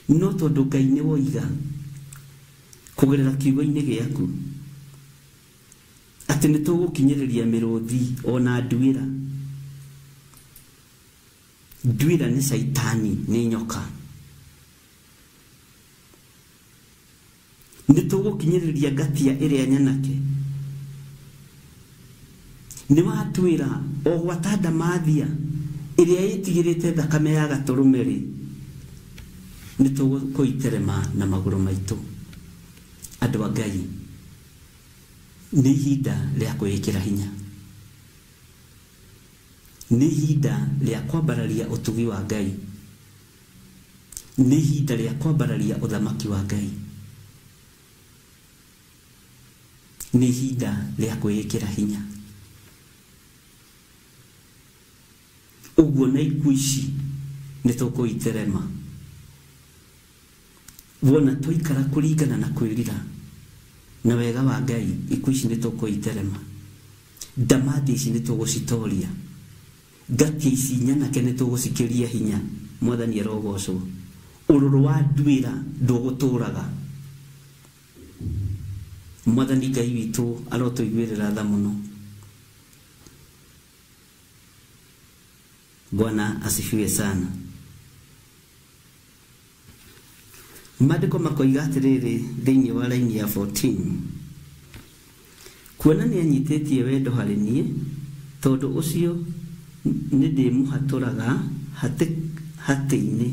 No tondũ Ngai nĩ woiga kũgerera kiugo-inĩ gĩaku atĩ nĩ tũgũkinyĩrĩria mĩrũthi ona nduĩra. Nduĩra nĩ caitani, nĩ nyoka. Nĩ tũgũkinyĩrĩria ngatia ĩrĩa nyanake. Nĩ watwĩra o gwata ndamathia ĩrĩa ĩtigĩrĩte thakame ya gatũrũme-rĩ, nĩ tũgũkũiterema na magũrũ maitũ. Andũ a Ngai, nĩ ihinda rĩa kwĩĩkĩra hinya, nĩ ihinda rĩa kwambararia ũtugi wa Ngai, nĩ ihinda rĩa kwambararia ũthamaki wa Ngai, nĩ ihinda rĩa kwĩĩkĩra hinya. Ũguo na ikuũ ici nĩ tũkũiterema. Wona twaikara kũringana na kwĩrira na wega wa Ngai, ikuũ ici nĩ tũkũiterema. Ndamathi ici nĩ tũgũcitoria, ngatia ici nyanake nĩ tũgũcikĩria hinya. Mwathani arogocwo. Ũrũrũ wa nduĩra ndũgũtũraga. Mwathani Ngai witũ arotũiguĩrĩra tha mũno. Bwana asifiwe sana. Maandĩko makoiga atĩrĩrĩ thĩinĩ wa raini ya 14, kuona nĩ anyitĩtie wendo harĩ niĩ, tondũ ũcio nĩ ndĩmũhatũraga hatĩ-inĩ,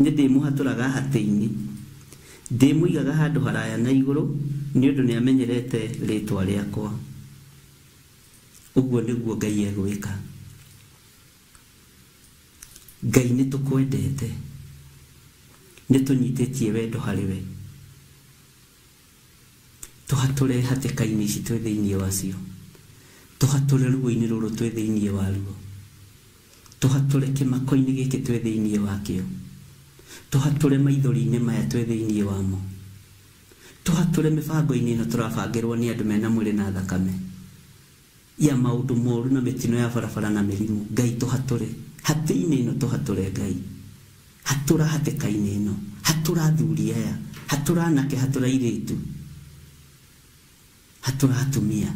nĩ ndĩmũhatũraga hatĩ-inĩ, ndĩmũigaga handũ haraya na igũrũ, nĩ ũndũ nĩ amenyerete rĩtwa rĩakwa. Ũguo nĩguo Ngai egwĩka. Ngai nĩ tũkwendete, nĩ tũnyitĩtie wendo harĩ we, tũhatũre hatĩka-inĩ ici twĩ thĩinĩ wacio, tũhatũre ruo-inĩ rũrũ twĩ thĩinĩ waruo, tũhatũre kĩmako-inĩ gĩkĩ twĩ thĩinĩ wakĩo, tũhatũre maithori-inĩ maya twĩ thĩinĩ wamo, tũhatũre mĩbango-inĩ ĩno tũrabangĩrwo nĩ andũ mena mwĩrĩ na thakame ya maũndũ moru na mĩtino ya barabara na mĩrimũ. Ngai tũhatũre hatĩ-inĩ ĩno, tũhatũre Ngai, hatũra hatĩka-inĩ ĩno, hatũra athuri aya, hatũra anake, hatũra airĩtu, hatũra atumia,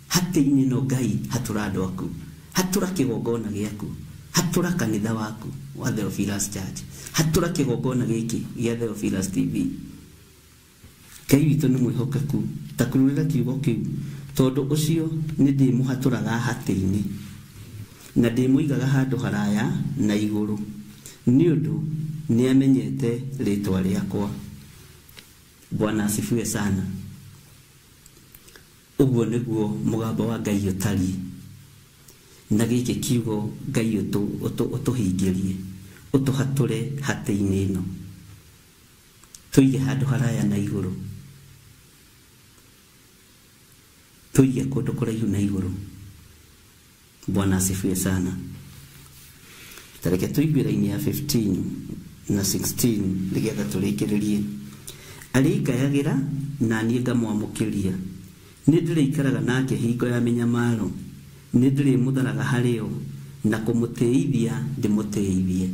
hatĩ-inĩ ĩno Ngai, hatũra andũ aku, hatũra kĩgongona gĩaku, hatũra kanitha waku wa Theophilus Church, hatũra kĩgongona gĩkĩ gĩa Theophilus TV. Ngai witũ nĩ mwĩhokeku, ta kururĩra kiugo kĩu, tondũ ũcio nĩ ndĩmũhatũraga hatĩ-inĩ na ndĩmũigaga handũ haraya na igũrũ, nĩ ũndũ nĩ amenyete rĩtwa rĩakwa. Bwana asifiwe sana. Ũguo nĩguo mũgambo wa Ngai ũtariĩ, na gĩkĩ kiugo Ngai ũtũhingĩrie, ũtũhatũre hatĩ-inĩ ĩno, tũige handũ haraya na igũrũ, tũige kũndũ kũraihu na igũrũ. Bwana asifiwe sana. Tareke tũigue raini ya 15 na 16 nĩgetha tũrĩkĩrĩrie. Arĩngayagĩra na niĩ ngamwamũkĩria, nĩ ndĩrĩikaraga nake hingo ya mĩnyamaro, nĩ ndĩrĩmũtharaga harĩ o, na kũmũtĩithia ndĩmũtĩithie.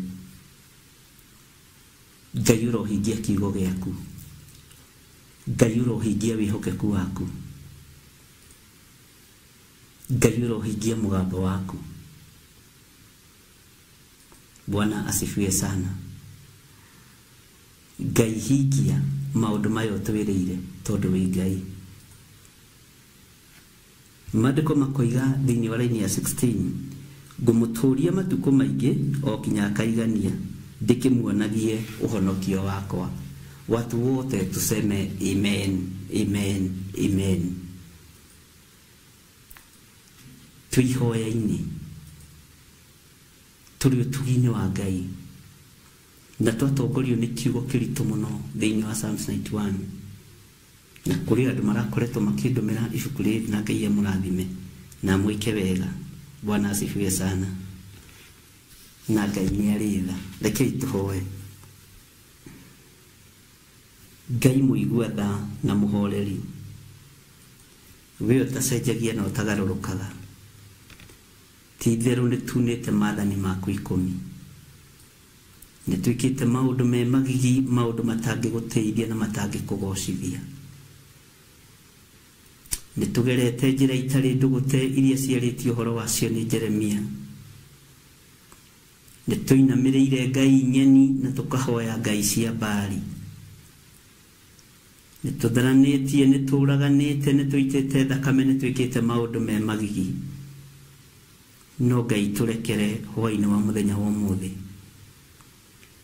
Ngai ũrohingia kiugo gĩaku, Ngai ũrohingia wĩhokeku waku, Ngai ũrohingia mũgambo waku. Bwana asifiwe sana. Ngai hingia maũndũ maya ũtwĩrĩire, tondũ wĩ Ngai. Maandĩko makoiga thĩinĩ wa raini ya 16, ngũmũtũũria matukũ maingĩ o kinya akaigania, ndĩkĩmuonagie ũhonokio wakwa. Watu wote tuseme amen, amen, amen. Twĩ ihoya-inĩ, tũrĩ ũtugi-inĩ wa Ngai, na twatongorio nĩ kiugo kĩritũ mũno thĩinĩ wa Psalms 91, na kũrĩ andũ marakoretwo makĩndũmĩra ibuku rĩrĩ, na Ngai amũrathime na amwĩke wega. Bwana asifiwe sana. Na Ngai nĩ arĩ tha. Rekei tũhoe. Ngai mũigua tha na mũhoreri, we ũtacenjagia na ũtagarũrũkaga, ti itherũ nĩ tunĩte maathani maku 10, nĩ twĩkĩte maũndũ me magigi, maũndũ matangĩgũteithia na matangĩkũgocithia. Nĩ tũgerete njĩra itarĩ ndũgũte iria ciarĩtio ũhoro wacio nĩ Jeremia. Nĩ tũinamĩrĩire ngai ng'eni na tũkahoya ngai cia Baali. Nĩ tũtharanĩtie, nĩ tũraganĩte, nĩ tũitĩte thakame, nĩ twĩkĩte maũndũ me magigi. No Ngai tũrekere hwaĩ-inĩ wa mũthenya wa ũmũthĩ.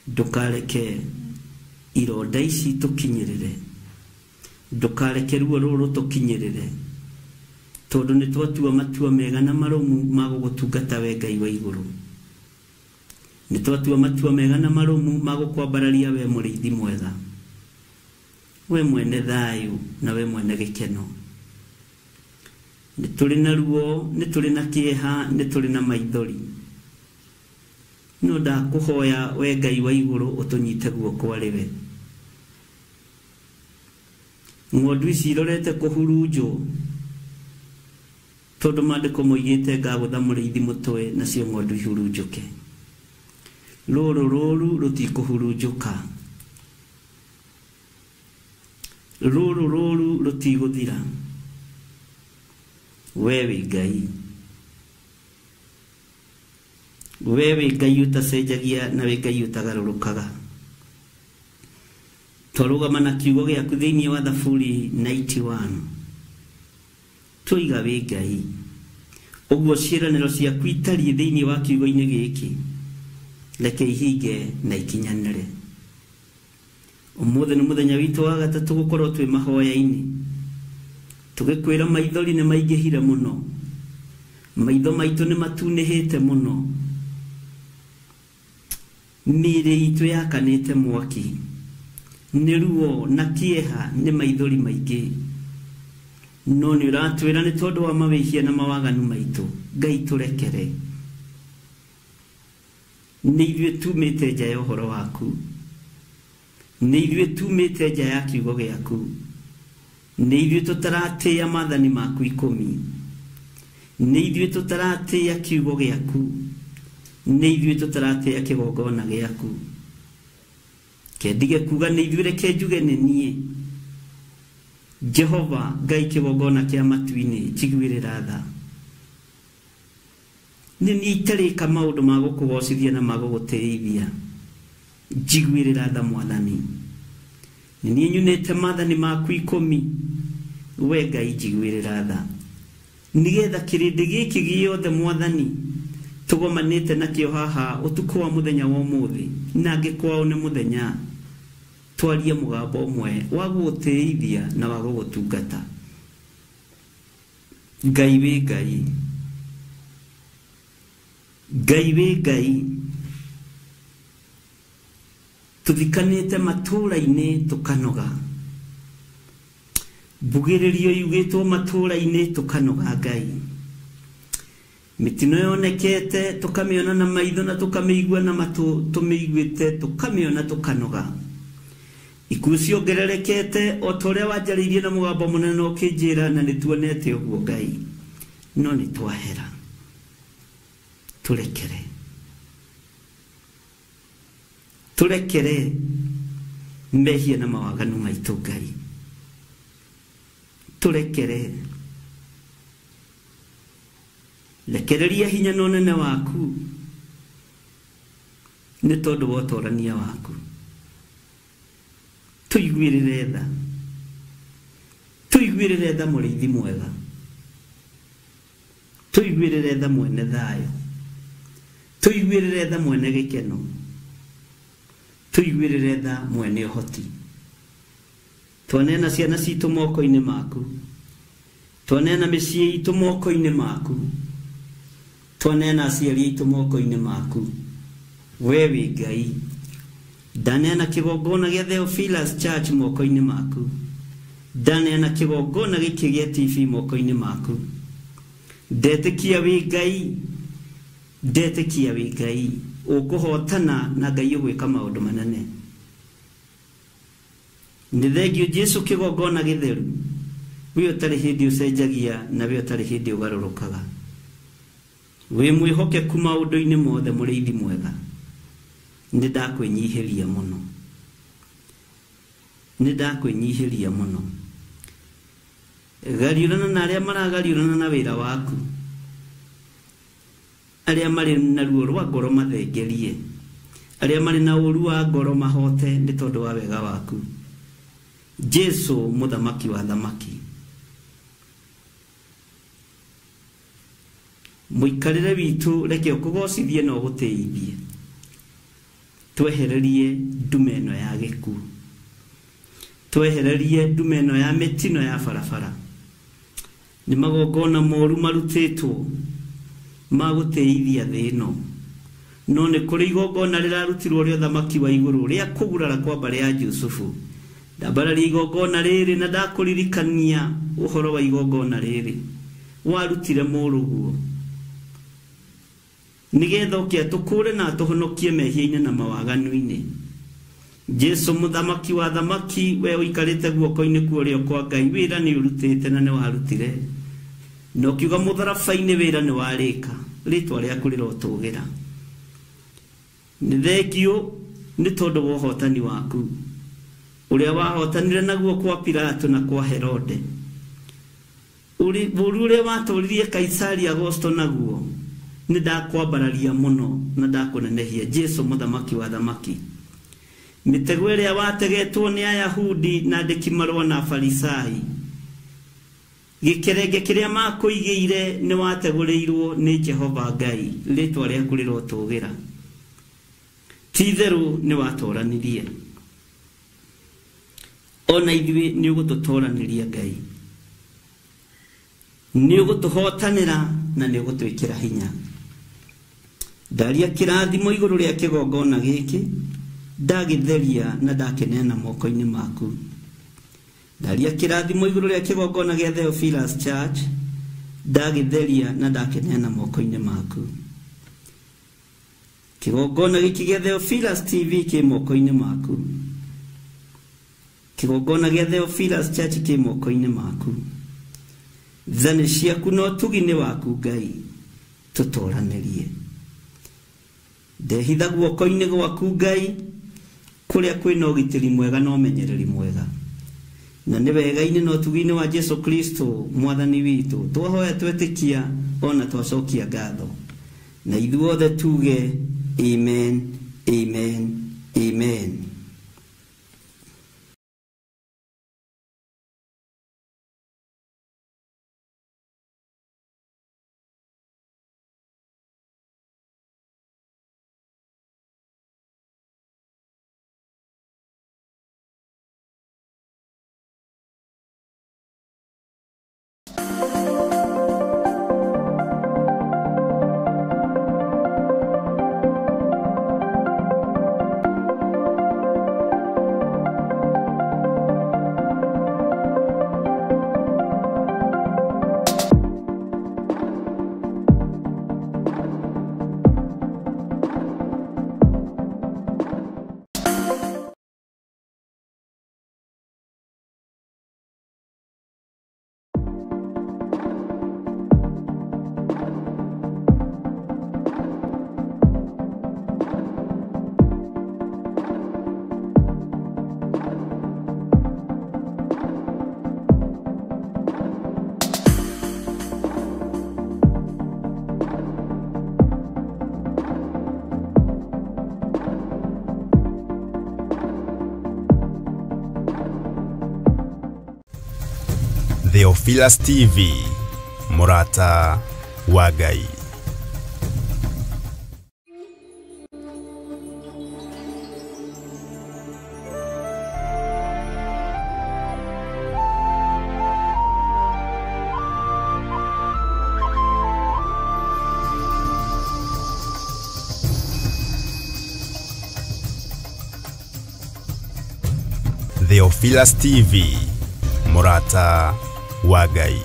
Ndũkareke ironda ici tũkinyĩrĩre, ndũkareke ruo rũrũ tũkinyĩrĩre, tondũ nĩ twatua matua mega na marũmu ma gũgũtungata we Ngai wa igũrũ. Nĩ twatua matua mega na marũmu ma gũkwambararia we mũrĩithi mwega, we mwene thayũ na we mwene gĩkeno. Nĩ tũrĩ na ruo, nĩ tũrĩ na kĩeha, nĩ tũrĩ na maithori, no ndakũhoya we Ngai wa igũrũ ũtũnyite guoko arĩ we. Ng'ondu ici irorete kũhurunjwo, tondũ maandĩko moigĩte ngagũtha mũrĩithi mũtwe nacio ng'ondu ihurunjũke. Rũrũ rũru rũtikũhurunjũka, rũrũ rũru rũtigũthira. We wĩ Ngai. We wĩ Ngai ũtacenjagia na wĩ Ngai ũtagarũrũkaga. Twarũgama na kiugo gĩaku thĩinĩ wa Thaburi 91. Tũiga wĩ Ngai. Ũguo ciĩranĩro ciaku itariĩ thĩinĩ wa kiugo-inĩ gĩkĩ, reke ihinge na ikinyanĩre. Ũmũthĩ nĩ mũthenya witũ wa gatatũ gũkorwo twĩ mahoya-inĩ, tũgĩkwĩra maithori nĩ maingĩhire mũno, maitho maitũ nĩ matunĩhĩte mũno, mĩĩrĩ itũ yakanĩte mwaki, nĩ ruo na kĩeha, nĩ maithori maingĩ. No nĩ ũratwĩra nĩ tondũ wa mawĩhia na mawaganu maitũ, Ngai tũrekere. Nĩ ithuĩ tumĩte nja ya ũhoro waku, nĩ ithuĩ tumĩte nja ya kiugo gĩaku, nĩ ithuĩ tũtaratĩĩa maathani maku 10, nĩ ithuĩ tũtaratĩĩa kiugo gĩaku, nĩ ithuĩ tũtaratĩĩa kĩgongona gĩaku. Kendige kuga nĩ ithuĩ, reke njuge nĩ niĩ. Jehova Ngai kĩgongona kĩa matu-inĩ, njiguĩrĩra tha. Nĩ niĩ itarĩka maũndũ ma gũkũgocithia na ma gũgũtĩithia, njiguĩrĩra tha Mwathani. Nĩ niĩ nyunĩte maathani maku 10, we Ngai njiguĩrĩra tha, nĩgetha kĩrĩndĩ gĩkĩ gĩothe Mwathani tũgomanĩte nakĩo haha ũtukũ wa mũthenya wa ũmũthĩ, na angĩ kwao nĩ mũthenya, twarie mũgambo ũmwe wa gũgũtĩithia na wa gũgũtungata. Ngai wĩ Ngai, Ngai wĩ Ngai. Tũthikanĩte matũũra-inĩ tũkanoga, mbugĩrĩrio yugĩtwo matũũra-inĩ tũkanoga. Ngai, mĩtino yonekete tũkamĩona na maitho na tũkamĩigua na matũ, tũmĩiguĩte tũkamĩona tũkanoga. Ikuũ ciongererekete o ta ũrĩa wanjarĩirie na mũgambo mũnene na ũkĩnjĩra, na nĩ tuonete ũguo Ngai, no nĩ twahera. Tũrekere, tũrekere mehia na mawaganu maitũ Ngai, tũrekere. Rekereria hinya na ũnene waku nĩ tondũ wa ũtorania waku. Tũiguĩrĩre tha, tũiguĩrĩre tha mũrĩithi mwega, tũiguĩrĩre tha mwene thayũ, tũiguĩrĩre tha mwene gĩkeno, tũiguĩrĩre tha mwene ũhoti. Twaneana ciana citũ moko-inĩ maku, twaneana mĩciĩ itũ moko-inĩ maku, twaneana aciari aitũ moko-inĩ maku. We wĩ Ngai. Ndaneana kĩgongona gĩa Theophilus Church moko-inĩ maku, ndaneana kĩgongona gĩkĩ gĩa TV moko-inĩ maku. Ndetĩkia wĩ Ngai, ndetĩkia wĩ Ngai ũkũhotana na Ngai ũgwĩka maũndũ manene. Nĩ thengio Jesu kĩgongona gĩtheru, wĩ ũtarĩ hĩndĩ ũcenjagia na wĩ ũtarĩ hĩndĩ ũgarũrũkaga. Wĩ mwĩhokeku maũndũ-inĩ mothe, mũrĩithi mwega. Nĩ ndakwĩnyihĩria mũno, nĩ ndakwĩnyihĩria mũno. Gariũrana na arĩa maragariũrana na wĩra waku, arĩa marĩ na ruo rwa ngoro mathengerie, arĩa marĩ na ũru wa ngoro mahote nĩ tondũ wa wega waku. Jesu mũthamaki wa thamaki, mũikarĩre witũ reke ũkũgocithie na ũgũtĩithie. Twehererie ndume ĩno ya gĩkuũ, twehererie ndume ĩno ya mĩtino ya barabara. Nĩ magongona moru marutĩtwo ma gũtĩithia thĩ ĩno, no nĩ kũrĩ igongona rĩrarutirwo rĩa ũthamaki wa igũrũ rĩa kũgurara kwa mbarĩ ya Jusufu. Ndambararia igongona rĩrĩ na ndakũririkania ũhoro wa igongona rĩrĩ warutire mũrũguo, nĩgetha ũke atũkũũre na atũhonokie mehia-inĩ na mawaganu-inĩ. Jesu mũthamaki wa thamaki, we ũikarĩte guoko-inĩ kwa ũrĩo kwa Ngai, wĩra nĩ ũrutĩte na nĩ warutire, na ũkiuga mũtharaba-inĩ wĩra nĩ warĩka, rĩtwa rĩaku rĩrotũgĩra. Nĩ thengio nĩ tondũ wa ũhotani waku ũrĩa wahotanire naguo kwa Pilato na kwa Herode, ũru ũrĩa watũririe Kaisari Augusto naguo Nĩ ndakwambararia mũno na ndakũnenehia. Jesu mũthamaki wa thamaki. Mĩtego ĩrĩa wategetwo nĩ Ayahudi na andĩki marũa na Farisai, gĩkerenge kĩrĩa makũigĩire nĩ wategũrĩirwo nĩ Jehova Ngai, rĩtwa rĩaku rĩrotũgĩra. Ti-itherũ nĩ watoranirie, ona ithuĩ nĩ ũgũtũtoranĩria Ngai, nĩ ũgũtũhotanĩra na nĩ ũgũtwĩkĩra hinya. Ndaria kĩrathimo igũrũ rĩa kĩgongona gĩkĩ, ndagĩtheria na ndakĩneana moko-inĩ maku. Ndaria kĩrathimo igũrũ rĩa kĩgongona gĩa Theophilus Church, ndagĩtheria na ndakĩneana moko-inĩ maku. Kĩgongona gĩkĩ gĩa Theophilus TV kĩ moko-inĩ maku. Kĩgongona gĩa Theophilus Church kĩ moko-inĩ maku. Tha nĩ ciaku na ũtugi nĩ waku Ngai, tũtoranĩrie. Ndehitha guoko-inĩ gwaku Ngai, kũrĩa kwĩna ũgitĩri mwega na ũmenyereri mwega. Na nĩ wega-inĩ na ũtugi-inĩ wa Jesu Kristo mwathani witũ, twahoya twetĩkia ona twacokia ngatho. Na ithuothe tuge amen, amen, amen. Theophilus TV, mũrata wa Ngai. Theophilus TV, mũrata wa Ngai.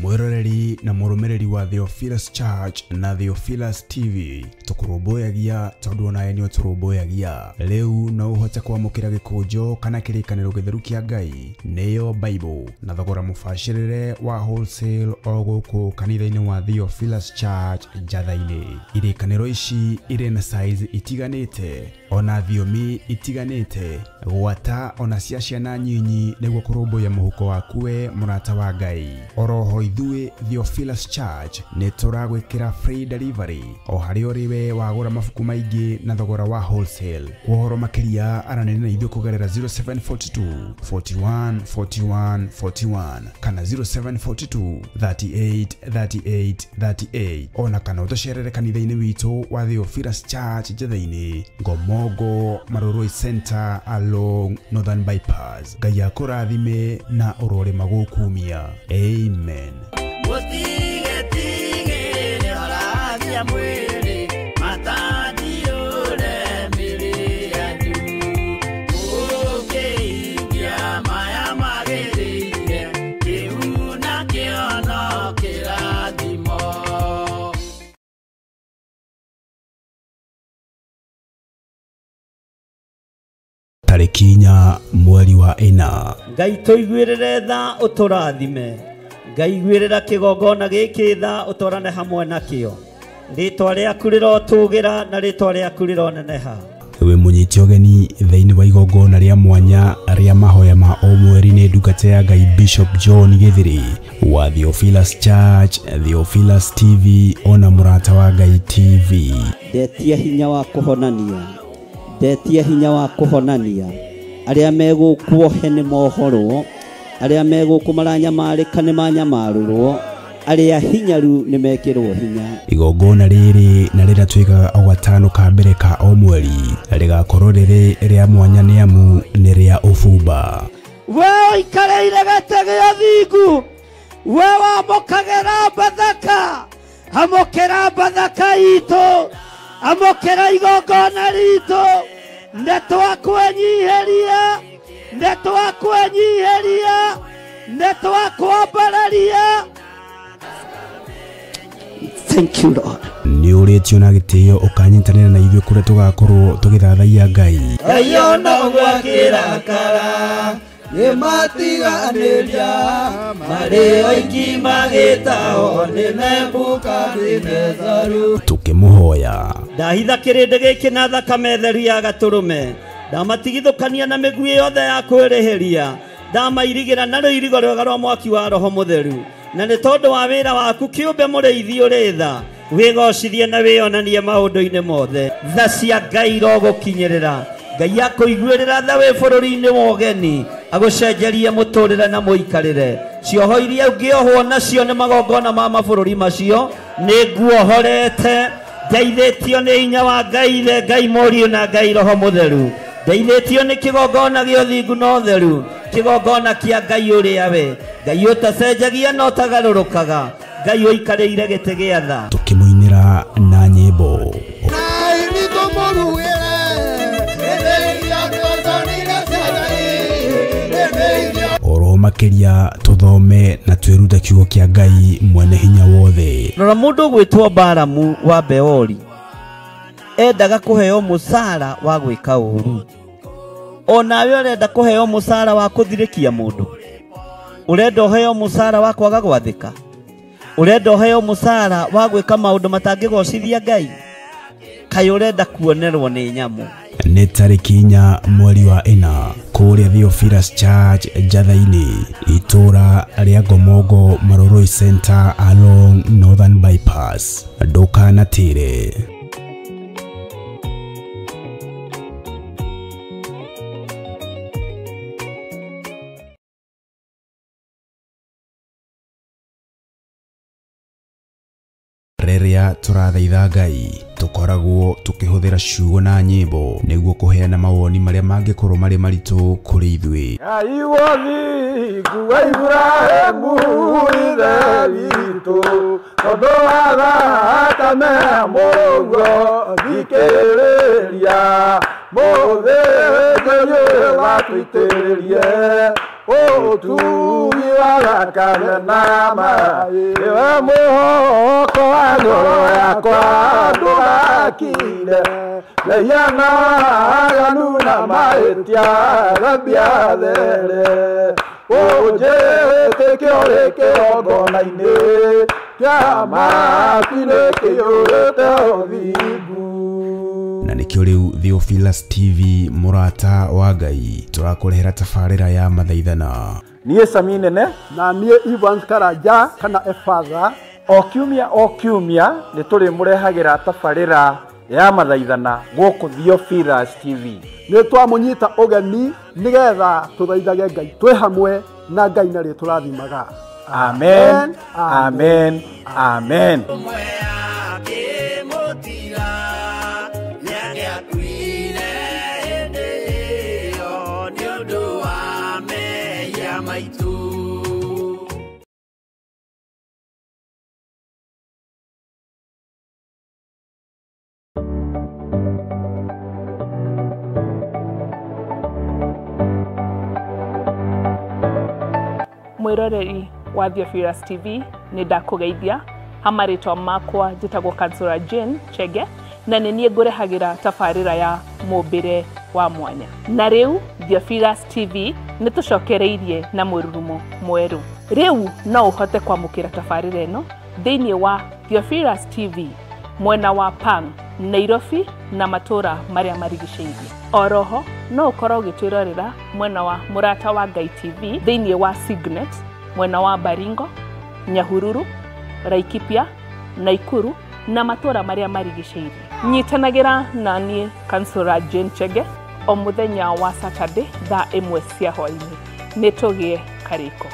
Mwiroreri na mũrũmĩrĩri wa Theophilus Church na Theophilus TV, tũkũrũmbũyagia tondũ onawe nĩ ũtũrũmbũyagia. Rĩu no ũhote kwamũkĩra gĩkũnjo kana kĩrĩkanĩro gĩtheru kĩa Ngai, nĩyo Bible, na thogora mũbacĩrĩre wa wholesale o gũkũ kanitha-inĩ wa Theophilus Church Njatha-inĩ. Irĩkanĩro ici irĩ na size itiganĩte ona thiomi itiganĩte, gwata ona cia ciana nyinyi, nĩguo kũrũmbũiya mũhuko waku we mũrata wa Ngai. Oroho ithuĩ Theophilus Church nĩ tũragwĩkĩra free delivery o harĩa ũrĩ we wagũra mabuku maingĩ na thogora wa wholesale. Kwa ũhoro makĩria aranĩria na ithuĩ kũgerera 0742 41 41 41 kana 0742 38 38 38, ona kana ũtũcerere kanitha-inĩ witũ wa Theophilus Church Njatha-inĩ, Ngomongo Marurui Center along Northern Bypass. Ngai akũrathime na ũrore magũkumia. Amen. Maya magĩrĩire kĩu nakĩo no kĩra Tarĩki 4 mweri wa 4. Ngai tũiguĩrĩre tha ũtũrathime. Ngai iguĩrĩra kĩgongona gĩkĩ tha ũtwarane hamwe nakĩo. Rĩtwa rĩaku rĩrotũgĩra na rĩtwa rĩaku rĩroneneha. Wĩ mũnyite ũgeni thĩinĩ wa igongona rĩa mwanya rĩa mahoya ma o mweri nĩ ndungata ya Ngai Bishop John Githiri wa Theophilus Church, Theophilus TV ona Mũrata wa Ngai TV. Ndetia hinya wa kũhonania, ndetia hinya wa kũhonania. Arĩa megũkuohe nĩ mohorwo, arĩa megũkũ maranyamarĩka nĩ manyamarũrwo, arĩa hinyaru nĩ mekĩrwo hinya. Igongona rĩrĩ na rĩrĩa twĩkaga o gatano ka mbere ka o mweri rĩgakorwo rĩrĩ rĩa mwanya nĩ amu nĩ rĩa ũbumba. We ũikarĩire gĩtĩ gĩa thingu, we wamũkagĩra Bathaka, amũkĩra Bathaka itũ, amũkĩra igongona ritũ. Nĩ twakwenyiheria, nĩ twakwenyiheria, nĩ twakwambararia. Thank you, Lord. Nĩ ũrĩtio na gĩtĩo ũkanyitanĩra na ithuĩ kũrĩa tũgakorwo tũgĩthathaiya Ngai. Ngai ona ũguo akĩrakara nĩmatiganĩria marĩ oiki magĩtahwo nĩ Nebukadinezaru. Tũkĩmũhoya. Ndahitha kĩrĩndĩ gĩkĩ na thakame theru ya gatũrũme. Ndamatigithũkania na mĩguĩ yothe ya kwĩrĩhĩria. Ndamairigĩra na rũirigo rwega rwa mwaki wa Roho Mũtheru. Na nĩ tondũ wa wĩra waku kĩũmbe mũrĩithi ũrĩ tha, wĩgocithie na wĩonanie maũndũ-inĩ mothe. Tha cia Ngai irogũkinyĩrĩra. Ngai akũiguĩrĩra tha wĩ bũrũri-inĩ wa ũgeni, agũcenjerie mũtũrĩre na mũikarĩre. Cioho iria ũngĩohwo nacio nĩ magongona ma mabũrũri macio, nĩ nguohorete. Ndeithĩtio nĩ hinya wa Ngai Ithe, Ngai Mũriũ na Ngai Roho Mũtheru. Ndeithĩtio nĩ kĩgongona gĩa ũthingu na ũtheru, kĩgongona kĩa Ngai ũrĩa we Ngai ũtacenjagia na ũtagarũrũkaga, Ngai ũikarĩire gĩtĩ gĩa tha. Tũkĩmũinĩra na nyĩmbo. Oro makĩria tũthome na twĩrute kiugo kĩa Ngai mwene hinya wothe. Rora mũndũ ũgwĩtwo Balamu wa Beori endaga kũheo mũcara wa gwĩka ũru. Onawe ũrenda kũheo mũcara wa kũthirĩkia mũndũ, ũrenda ũheo mũcara wa kwaga gwathĩka, ũrenda ũheo mũcara wa gwĩka maũndũ matangĩgocithia Ngai, kaĩ ũrenda kuonerwo nĩ nyamũ. Nĩ tarĩki 4 mweri wa 4 kũrĩa Theophilus Church Njatha-inĩ, itũra rĩa Ngomongo Maroroi Center along Northern Bypass. Ndũkanatĩre. Rĩrĩa tũrathaitha Ngai tũkoragwo tũkĩhũthĩra ciugo na nyĩmbo nĩguo kũheana mawoni marĩa mangĩkorwo marĩ maritũ kũrĩ ithuĩ. Ngai wothingu wa Iburahĩmu ithe witũ, tondũ wa thakame ya Mũrũguo thikĩrĩria, mũthĩnjĩri watũitĩrĩrie ũtugi wa thakame na maĩ. Nĩwe mwĩhoko wa ngoro yakwa ndũgakire, mehia na waganu na mahĩtia thambia there. Ũnjĩtĩke ũrĩ kĩgongona-inĩ kĩa matu-inĩ kĩiyũrĩte ũthingu. Na nĩkĩo rĩu Theophilus TV Mũrata wa Ngai tũrakũrehera tabarĩra ya mathaithana. Niĩ Sami Nene na niĩ Evans Karanja kana Efatha. O kiumia o kiumia nĩ tũrĩmũrehagĩra tabarĩra ya mathaithana gũkũ Theophilus TV. Nĩ twamũnyita ũgeni nĩgetha tũthaithage Ngai twĩ hamwe na Ngai narĩ tũrathimaga. Amen, amen, amen. Mwiroreri wa Theophilus TV nĩ ndakũgeithia. Hamarĩtwa makwa njĩtagwo Kansura Jane Chege na nĩ niĩ ngũrehagĩra tabarĩra ya mũmbĩre wa mwanya. Na rĩu Theophilus TV nĩ tũcokereirie na mũrurumo mwerũ. Rĩu no ũhote kwamũkĩra tabarĩra ĩno thĩinĩ wa Theophilus TV mwena wa Pang, Nairobi na matũra marĩa marigicĩirie. Oroho no ũkorwo ũgĩtwĩrorera mwena wa Mũrata wa Ngai TV thĩinĩ wa Signet mwena wa Baringo, Nyahururu, Laikipia, Naikuru na matũra marĩa marigicĩirie. Nyitanagĩra na niĩ Kansũra Jane Chege o mũthenya wa Saturday thaa 1 cia hwaĩ-inĩ. Nĩ tũgĩe karĩko.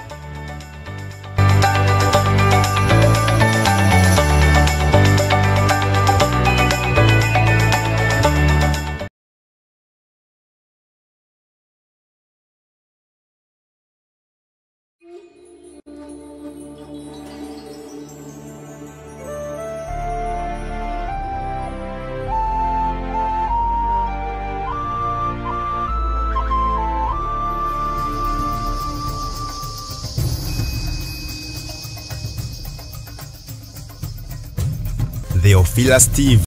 Theophilus TV.